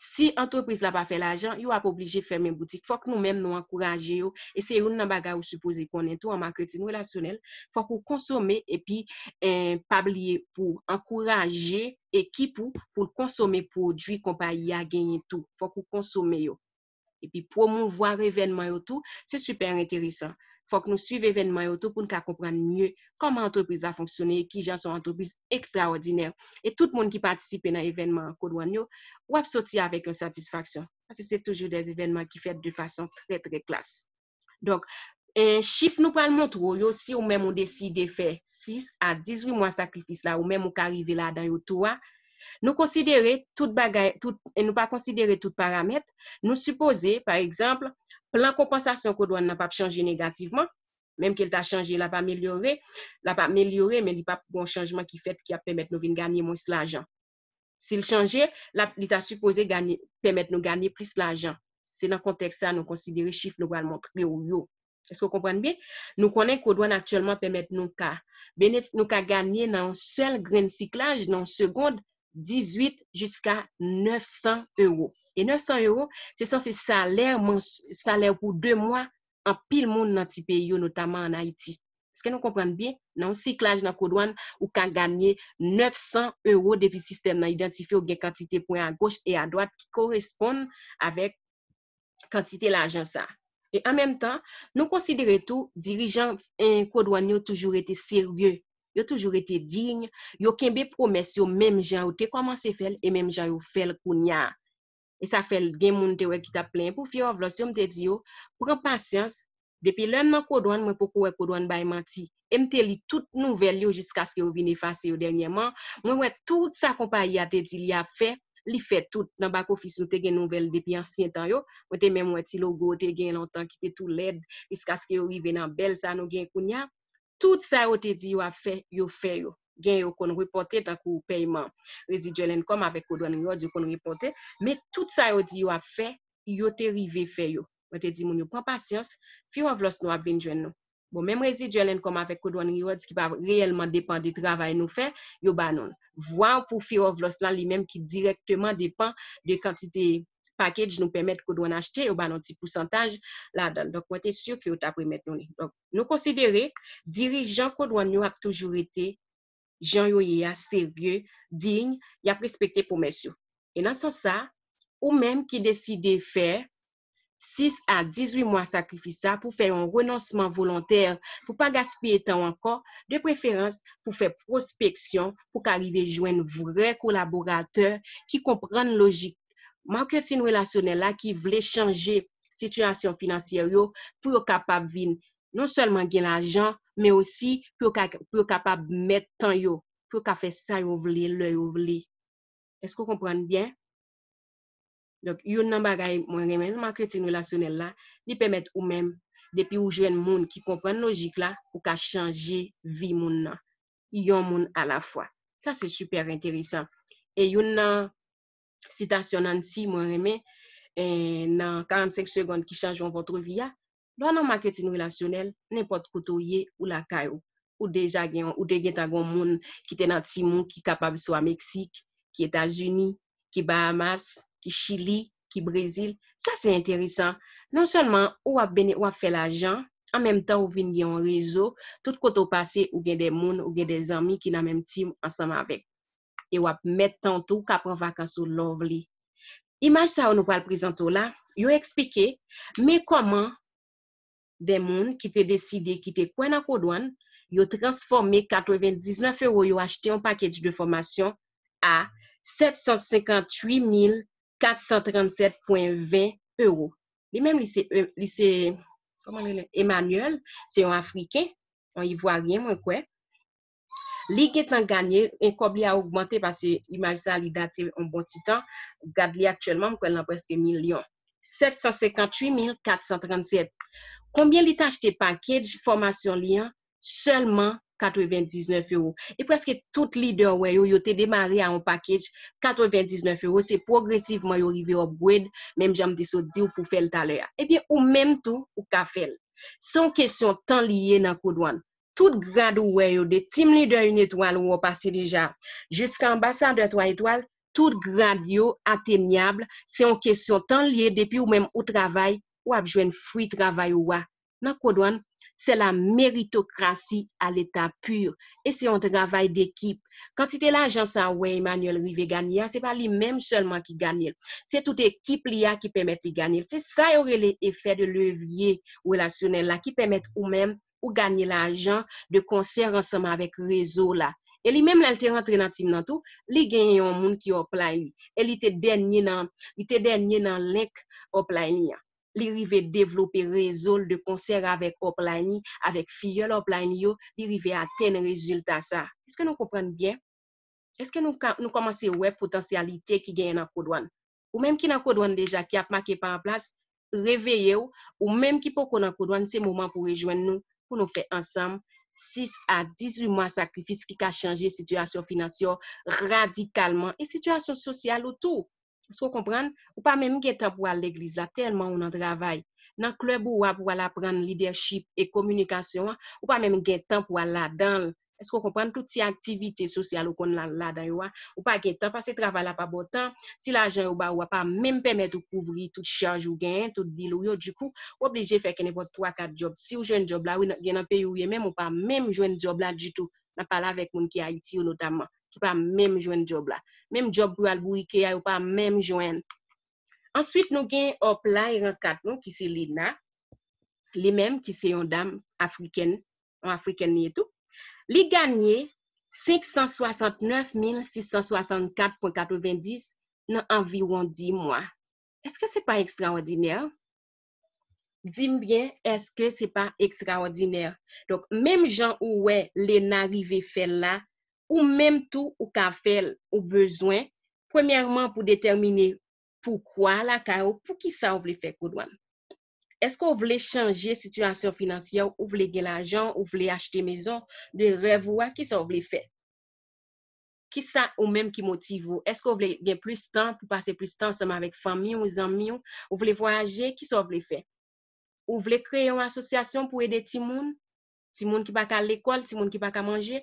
Si antrepriz la pa fè lajan, yo ap oblije fèmen boutik. Fòk nou menm nou ankouraje yo. E se youn nan bagay ou sipoze konnen tou an maketin relasyonèl. Fòk ou konsome epi eh, pa bliye pou ankouraje ekip ou pou l konsome pwodui konpayi a genyen tou. Fòk ou konsome yo. Epi pwomouvwa evènman yo tou, se sipè enteresan. Fòk nou swiv evènman yo tou pou n ka konprann mye kòman antrepriz la fonksyone e kijan se yon antrepriz ekstraòdinè. E tout moun ki patisipe nan evènman Code One yo, w ap soti avèk yon satisfaksyon. Paske se toujou de evènman ki fèt de fason trè, trè klas. Donk, eh, chif nou pral montre w yo, si ou menm ou deside fè sis a dizuit mwa sakrifis la, ou menm ou ka rive ladan yo tou a, nou konsidere tout bagay, tout, e nou pa konsidere tout paramèt, nou sipoze, pa egzanp, plan konpansasyon Code One nan p ap chanje negativman, menm ke l ta chanje, l ap amelyore, l ap amelyore, men li p ap gen yon chanjman ki fèt ki ap pèmèt nou vin ganye mwens lajan. Si l chanje, l ap, li ta sipoze ganye, pèmèt nou ganye plis lajan. Se nan kontèks sa nou konsidere chif nou pral montre w yo. Èske w konprann byen? Nou konnen Code One aktyèlman pèmèt nou ka benef-, nou ka ganye nan yon sèl grenn siklaj, nan yon segond, dizuit jiska nèf san ewo. E nèf san ewo, se sanse salè mans-, salè pou de mwa anpil moun nan ti peyi yo, notaman ann Ayiti. Èske nou konprann byen? Nan yon siklaj nan Code One, ou ka ganye nèf san ewo depi sistèm nan idantifye w gen kantite pwen agoch e adwat ki koresponn avèk kantite lajan sa. E an menm tan, nou konsidere tou dirijan eh, Code One yo toujou rete serye, yo toujou rete diy, yo kenbe pwomès yo menm jan yo te kòmanse fè l e menm jan yo fè l kounye a. E sa fè l gen moun te wè ki t ap plenyen pou Fear of Loss yo, m te di yo, pran pasyans, depi lè m nan Code One, mwen poko wè Code One bay manti. E m te li tout nouvèl yo jiskaske yo vin efase yo dènyèman. Mwen wè tout sa konpayi a te di li ap fè, li fè tout. Nan back office nou te gen nouvèl depi ansyen tan yo. Mwen te menm wè ti logo yo te gen lontan ki te tou lèd, jiskaske yo rive nan bèl sa nou gen kounye a. Tout sa yo te di yo ap fè, yo fè yo. Gen yo konn repòte tankou pèyman residual income avèk Code One Rewards, yo konn repòte. Men tout sa yo di yo ap fè, yo te rive fè yo. Mwen te di moun yo pran pasyans, Fear of Loss nou ap vin jwenn nou. Bon, menm residual income avèk Code One Rewards ki pa reyèlman depan de travay nou fè, yo ba nou l. Vwa pou Fear of Loss la, li menm ki dirèkteman depan de kantite package nou pèmèt Code One achte, yo ba nou ti pousantaj ladan l. Donk, mwen te si ke yo t ap remèt nou li. Donk, nou konsidere dirijan Code One yo ap toujou rete jan yo ye a, serye, diy, y ap respekte pwomès yo. E nan sans sa, ou menm ki deside fè sis a dizuit mwa sakrifis sa pou fè yon renonsman volontè, pou pa gaspiye tan w ankò, de preferans pou fè pwospeksyon, pou ka rive jwenn vrè kolaboratè ki konprann lojik maketin relasyonèl la, ki vle chanje sitiyasyon finansyè yo pou yo kapab vin non sèlman gen lajan, men osi pou yo ka, pou yo kapab mèt tan yo, pou yo ka fè sa yo vle, lè yo vle. Èske w konprann byen? Donk, youn nan bagay mwen renmen nan maketin relasyonèl la, li pèmèt ou menm, depi ou jwenn moun ki konprann lojik la, ou ka chanje vi moun nan, yon moun alafwa. Sa se sipè enteresan. E youn nan sitasyon Nancy mwen renmen, eh, nan karannsenk segonn ki chanje yon votre vie a, lè w nan maketin relasyonèl, nenpòt kote w ye, ou lakay ou. Ou deja gen, ou te gentan gen yon moun ki te nan team ou ki kapab swa Meksik, ki Etazini, ki Bahamas, ki Chili, ki Brezil. Sa se enteresan. Non sèlman ou ap bene, w ap fè lajan, an menm tan ou vin gen yon rezo, tout kote w pase, ou gen de moun, ou gen de zanmi ki nan menm team ansanm avèk. E w ap mèt tan w tou, w ka pran vakans ou lè w vle. Imaj sa yo nou pral prezante w la, yo eksplike men kòman de moun ki te deside, ki te kwè nan Code One, yo transfòme katrevendiznèf ewo yo achte yon package de fòmasyon a sèt san senkantuit mil kat san trannsèt pwen ven ewo. Li menm, li se, li se, kòman li rele? Emmanuel, se yon Afriken, yon Ivwaryen, mwen kwè. Li gentan ganye, e kòb li a ogmante, paske imaj sa, li date yon bon ti tan. Gad li aktyèlman, m kwè l nan prèske milyon. sèt san senkantuit mil kat san trannsèt. Konbyen li t achte package fòmasyon li an? Sèlman katrevendiznèf ewo. E prèske tout lidè w wè yo, yo te demare a yon package katrevendiznèf ewo. Se pwogresivman yo rive upgrade, menm jan m te sot di w pou fè l talè a. Ebyen, ou menm tou, ou ka fè l. Se yon kesyon tan li ye nan Code One. Tout grad ou wè yo, de team leader yon etwal ou wè w pase deja, jiska anbasadè twa etwal, tout grad yo atenyab. Se yon kesyon tan li ye, depi ou menm ou travay, w ap jwenn fwi travay ou a. Nan Code One, c'est la méritocratie à l'état pur. E se yon travay dekip. Kantite lajan sa a ou wè Emmanuel rive ganye a, se pa li menm sèlman ki ganye l. Se tout ekip li a ki pèmèt li ganye l. Se sa yo rele effet de levier relasyonèl la, ki pèmèt ou menm ou ganye lajan de konsè ansanm avèk rezo w la. E li menm, lè l te rantre nan team nan tou, li genyen yon moun ki upline li. E li te dènye nan, li te dènye nan link upline li an. Li rive devlope rezo l de konsè avèk upline li, avèk fiyèl upline li yo, li rive atenn rezilta sa. Èske nou konprann byen? Èske nou ka, nou kòmanse wè potansyalite ki genyen nan Code One? Ou menm ki nan Code One deja, ki ap make pa an plas, reveye w. Ou menm ki poko nan Code One, se moman pou rejwenn nou, pou nou fè ansanm sis a dizuit mwa sakrifis ki ka chanje sitiyasyon finansyè w radikalman e sitiyasyon sosyal ou tou. Èske w konprann? Ou pa menm gen tan pou al legliz la, tèlman ou nan travay. Nan klèb ou a pou al aprann lidèchip e kominikasyon an, ou pa menm gen tan pou al ladan l. Èske w konprann? Tout ti aktivite sosyal ou konn al ladan yo a, ou pa gen tan, paske travay la pa ba w tan. Ti lajan yo ba ou a pa menm pèmèt ou kouvri tout chaj ou genyen, tout bil ou yo. Dikou, ou oblije fè kenenpòt twa, kat djòb. Si w jwenn djòb la, wi, nan, gen nan peyi ou ye menm, ou pa menm jwenn djòb la ditou. N ap pale avèk moun ki Ayiti yo notamman, ki pa menm jwenn djòb la. Menm djòb pou yo al bourike a, yo pa menm jwenn. Answit, nou gen upline rang kat nou, ki se Lena. Li menm, ki se yon dam afrikèn, yon afrikèn li ye tou. Li ganye senk san swasantnèf mil sis san swasannkat pwen katrevendis nan anviwon dis mwa. Èske se pa ekstraòdinè? Di m byen, èske se pa ekstraòdinè? Donk, menm jan ou wè Lena rive fè l la, ou menm tou ou ka fè l. Ou bezwen, premyèman, pou detèmine poukwa lakay ou, poukisa ou vle fè Code One. Èske ou vle chanje sitiyasyon finansyè w, ou vle gen lajan, ou vle achte mezon de rèv ou a, kisa ou vle fè? Kisa ou menm ki motive w? Èske ou vle gen plis tan pou pase plis tan ansanm avèk fanmi w, zanmi w? Ou vle vwayaje? Kisa ou vle fè? Ou vle kreye yon asosyasyon pou ede timoun? Timoun ki pa ka al lekòl, timoun ki pa ka manje?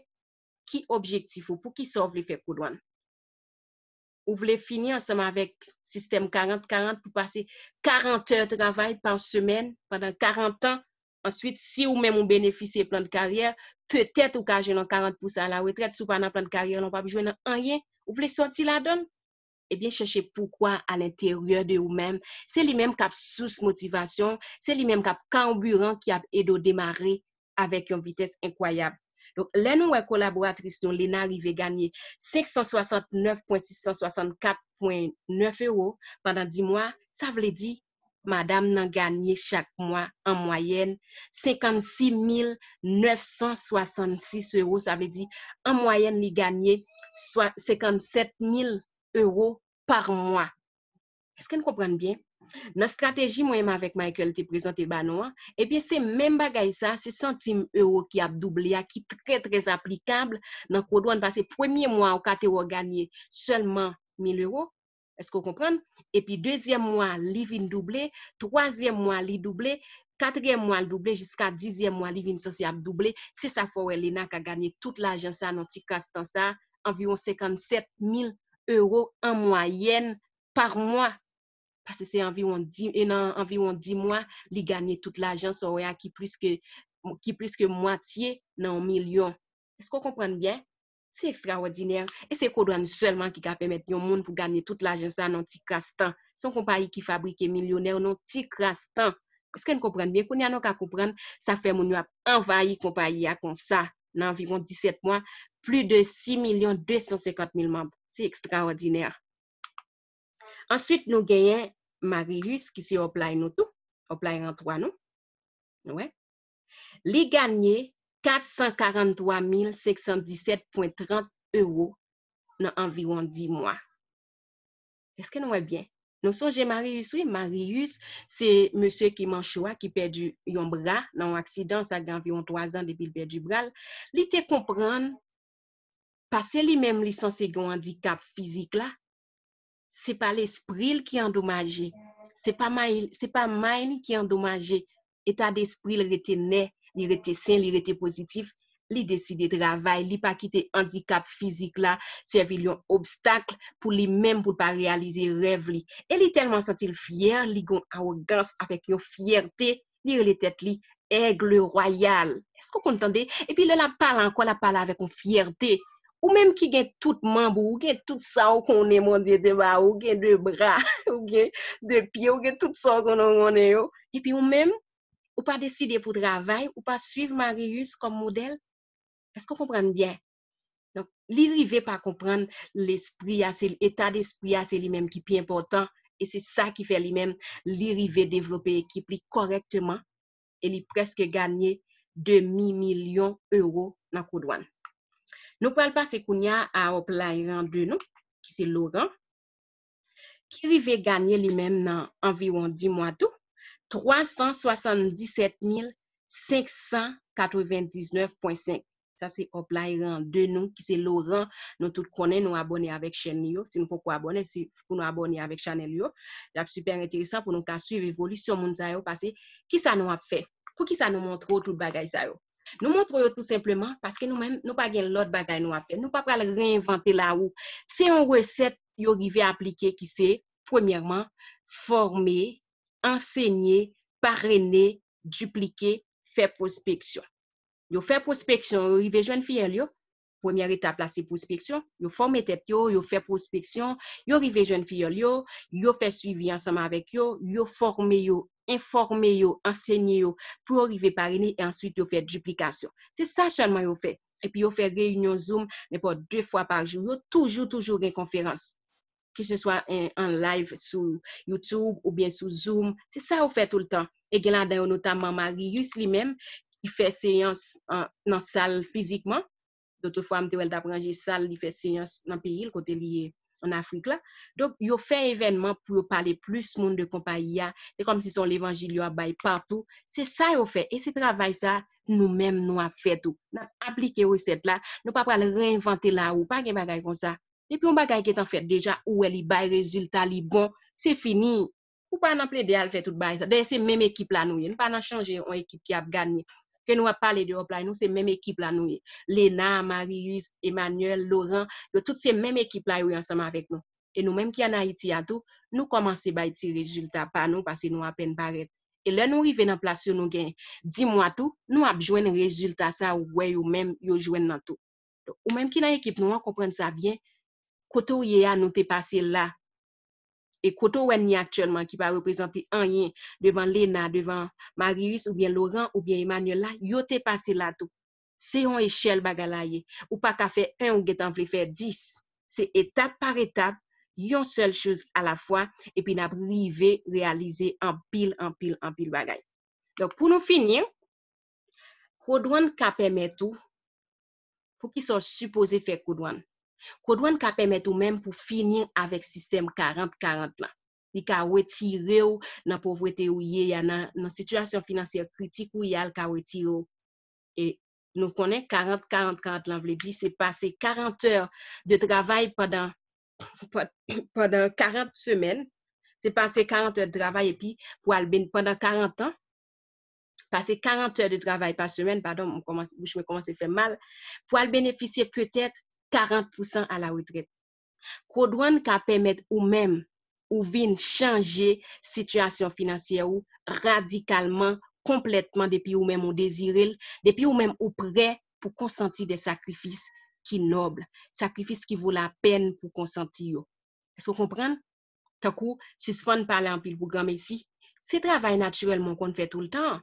Ki objektif ou? Poukisa ou vle fè Code One? Ou vle fini ansanm avèk sistèm karant karant pou pase karant è travay pa semèn pandan karant an? Answit, si ou menm ou benefisye plan de karyè, petèt ou ka jwenn yon karant pou sa a la retrèt. Si w pa nan plan de karyè la, w p ap jwenn anyen. Ou vle sòti ladan l? Ebyen, chèche poukwa a lenteryè de ou menm. Se li menm k ap sous motivasyon, se li menm k ap kanbiran ki ap ede w demare avèk yon vitès enkwayab. Donk, lè nou wè kolaboratris nou Lena rive ganye senk san swasantnèf pwen sis san swasannkat pwen nèf ewo pandan dis mwa, sa vle di, madam nan ganye chak mwa, an mwayèn, senkannsis mil nèf san swasannsis ewo. Sa vle di, an mwayèn, li ganye swa, senkannsèt mil ewo pa mwa. Èske n konprann byen? Nan estrateji mwen menm avèk Michael te prezante ba nou an, ebyen, se menm bagay sa, se santim ewo ki ap double a, ki trè, trè aplikab nan Code One, paske premye mwa ou ka te wè w ganye sèlman mil ewo. Èske w konprann? Epi dezyèm mwa, li vin double, twazyèm mwa, li double, katriyèm mwa, l double, jiska dizyèm mwa, li vin sanse ap double. Se sa k fè w wè Lena ka ganye tout lajan sa nan ti kras tan sa, anviwon senkannsèt mil ewo an mwayèn pa mwa. Paske se anviwon dis, e nan anviwon dis mwa, li ganye tout lajan sa w wè a ki plis ke, ki plis ke mwatye nan yon milyon. Èske w konprann byen? Se ekstraòdinè. E se Code One sèlman ki ka pèmèt yon moun pou ganye tout lajan sa nan yon ti kras tan. Se yon konpayi ki fabrike milyonè nan yon ti kras tan. Èske n konprann byen? Kounye a nou ka konprann sa k fè moun yo ap anvayi konpayi a konsa. Nan anviwon disèt mwa, plis de sis milyon de san senkant mil manm. Se ekstraòdinè. Answit, nou genyen Marius, ki se upline nou tou, upline rang twa nou. Nou wè? Li ganye kat san karanntwa mil senk san disèt pwen trant ewo nan anviwon dis mwa. Èske nou wè byen? Nou sonje Marius, wi, Marius, se mesye ki mancho a, ki pèdi yon bra nan yon aksidan, sa gen anviwon twa zan depi l pèdi bra l. Li te konprann, paske li menm li sanse gen yon andikap fizik la, se pa lespri l ki andomaje, se pa may, se pa may li ki andomaje, eta despri l rete nè, li rete sen, li rete pozitif, li deside travay, li pa kite andikap fizik la sèvi l yon obstak pou li menm, pou l pa reyalize rèv li. E li tèlman santi l fyè, li gen yon awogans avèk yon fyète, li rele tèt li Aigle Royal. Èske w konn tande? Epi lè l ap pale ankò, l ap pale avèk yon fyète. Ou menm ki gen tout manb ou, ou gen tout sa w konnen Bondye te ba ou, ou gen de bra, ou gen de pye, ou gen tout sa w konnen, konnen yo. Epi ou menm, ou pa deside pou travay, ou pa swiv Marius kòm modèl. Èske w konprann byen? Donk, li rive pa konprann lespri a, se eta despri a, se li menm ki pi enpòtan. E se sa ki fè li menm, li rive devlope ekip li kòrèkteman. E li prèske ganye demi milyon ewo nan Kodwann. Nou pral pase kounye a a upline de nou, ki se Laurent, ki rive ganye li menm nan anviwon dis mwa tou, twa san swasanndisèt mil senk san katrevendiznèf pwen senk. Sa se upline de nou, ki se Laurent. Nou tout konnen, nou abòne avèk chèn li yo. Si nou poko abòne, se pou nou abòne avèk chanèl yo. L ap sipè enteresan pou nou ka swiv evolisyon moun sa yo, paske kisa nou ap fè? Poukisa nou montre w tout bagay sa yo? Nou montre w yo tou senpleman paske nou menm, nou pa gen lòt bagay nou ap fè. Nou pa pral reenvante lawou. Se yon resèt yo rive aplike ki se, premyèman, fòme, ansenye, parene, diplike, fè pwospeksyon. Yo fè pwospeksyon, yo rive jwenn fiyèl yo. Premyè etap la, se pwospeksyon. Yo fòme tèt yo, yo fè pwospeksyon, yo rive jwenn fiyèl yo, yo fè swivi ansanm avèk yo, yo fòme yo, enfòme yo, ansenye yo, pou yo rive parene, e answit yo fè diplikasyon. Se sa sèlman yo fè. Epi yo fè reyinyon Zoom nenpòt de fwa pa jou. Yo toujou, toujou gen konferans. Ke se swa an, an live sou YouTube oubyen sou Zoom. Se sa yo fè toultan. E gen ladan yo notamman Marius li menm, ki fè seyans an, nan sal fizikman. Lòt fwa, m te wè l t ap ranje sal, li fè seyans nan peyi l, kote li ye, an Afrik la. Donk, yo fè evènman pou yo pale plis moun de konpayi a. Se kòmsi se yon levanjil yo ap bay patou. Se sa yo fè. E se travay sa, nou menm, nou ap fè tou. N ap aplike resèt la. Nou pa pral reenvante lawou. Pa gen bagay konsa. Depi yon bagay gentan fèt deja, ou wè li bay rezilta, li bon, se fini. Ou pa nan plede al fè tout bagay sa. Dayè, se menm ekip la nou ye. Nou pa nan chanje yon ekip ki ap ganye. Ke nou ap pale de upline, nou se menm ekip la nou ye. Lena, Marius, Emmanuel, Laurent, yo tout se menm ekip la yo ye ansanm avèk nou. E nou menm ki ann Ayiti a tou, nou kòmanse bay ti rezilta pa nou, paske nou apèn parèt. E lè nou rive nan plas yo, nou gen dis mwa tou, nou ap jwenn rezilta sa ou wè yo menm, yo jwenn nan tou. Donk, ou menm ki nan ekip nou an, konprann sa byen. Kote w ye a, nou te pase la. E kote w wè n ye aktyèlman, ki pa reprezante anyen devan Lena, devan Marius, oubyen Laurent, oubyen Emmanuel la, yo te pase la tou. Se yon echèl bagay la ye. Ou pa ka fè en, ou gentan vle fè dis. Se etap par etap, yon sèl choz alafwa, epi n ap rive reyalize anpil, anpil, anpil bagay. Donk, pou nou fini, Kodwann ka pèmèt ou, poukisa w sipoze fè Kodwann? Kodwann ka pèmèt ou menm pou fini avèk sistèm karant karant lan. Li ka retire w nan povrete ou ye a, nan, nan sitiyasyon finansyè kritik ou ye a, l ka retire w. E nou konnen karant karant karant lan vle di se pase karant è de travay pandan, pandan karant semèn. Se pase karant è de travay epi pou al ben-, pandan karant an, pase karant è de travay pa semèn, padon, m kòmanse, bouch mwen kòmanse fè m mal, pou al benefisye petèt karant pousan a la retrèt. Kodwann ka pèmèt ou menm, ou vin chanje sitiyasyon finansyè ou radikalman, konplètman, depi ou menm ou dezire l, depi ou menm ou prè pou konsanti de sakrifis ki nòb, sakrifis ki vo lapèn pou konsanti yo. Èske w konprann? Tankou sispann pale anpil pou granmesi. Se travay natirèlman w konn fè toultan.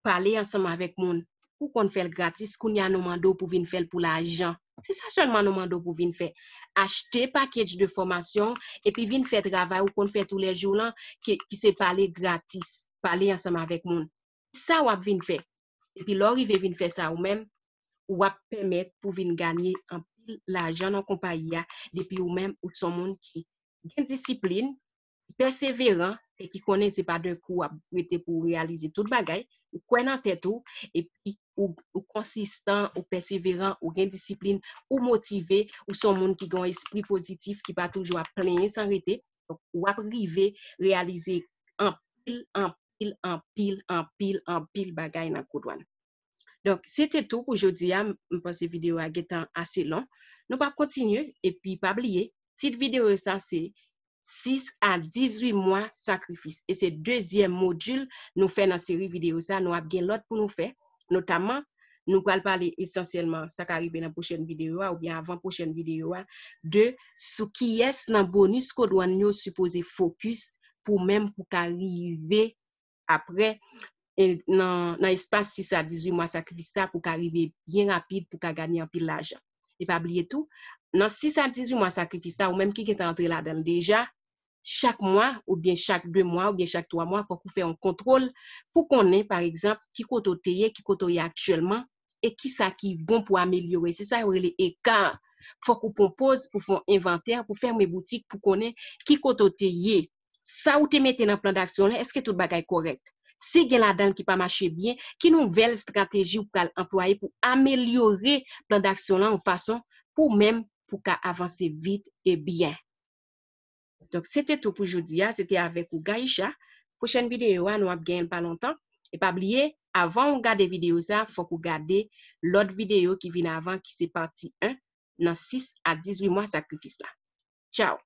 Pale ansanm avèk moun. Ou konn fè l gratis, kounye a nou mande w pou vin fè l pou lajan. Se sa sèlman nou mande w pou vin fè. Achte package de fòmasyon, epi vin fè travay ou konn fè toulèjou lan, ki, ki se pale gratis. Pale ansanm avèk moun. Sa w ap vin fè. Epi lè w rive vin fè sa ou menm, w ap pèmèt pou vin ganye anpil lajan nan konpayi a, depi ou menm ou se yon moun ki gen disiplin, pèseveran e ki konnen se pa de kou w ap rete pou w reyalize tout bagay, ou kwè nan tèt ou, epi ou, ou konsistan, ou pèseveran, ou gen disiplin, ou motive, ou se yon moun ki gen yon espri pozitif, ki pa toujou ap plenyen san rete. Donk, w ap rive reyalize anpil, anpil, anpil, anpil, anpil bagay nan Code One. Donk, se te tou pou jodi a. M panse videyo a gentan ase lon. Nou p ap kontinye, epi pa bliye, tit videyo sa se sis a dizuit mwa sakrifis. E se dezyèm modil nou fè nan seri videyo sa. Nou ap gen lòt pou nou fè. Notaman, nou pral pale esansyèlman sa ka rive nan pwochèn videyo a oubyen avan pwochèn videyo a, de sou kiyès nan bonis Code One yo sipoze fokis pou menm pou ka rive apre, e, nan, nan espas sis a dizuit mwa sakrifis sa pou ka rive byen rapid, pou ka ganye anpil lajan. E pa bliye tou, nan sis a dizuit mwa sakrifis la, ou menm ki gentan antre ladan l deja, chak mwa, oubyen chak de mwa, oubyen chak twa mwa, fòk ou fè yon kontwòl pou konnen, pa egzanp, ki kote w te ye, ki kote w ye aktyèlman, e ki sa ki bon pou amelyore. Se sa yo rele eka. Fòk ou pran poz pou fè yon envantè, pou fèmen boutik, pou konnen ki kote w te ye. Sa ou te mete nan plan d'aksyon lan, èske tout bagay kòrèk? Si gen ladan l ki pa mache byen, ki nouvèl estrateji ou pral anplwaye pou amelyore plan d'aksyon lan yon fason pou menm pou ka avanse vit e byen? Donk, se te tou pou jodi a, se te avèk ou Gaïcha. Pwochèn videyo a, nou ap genyen l pa lontan. E pa bliye, avan ou gade videyo sa, fòk ou gade lòt videyo ki vin avan, ki se pati en, nan sis a dizuit mwa sakrifis la. Tchaw!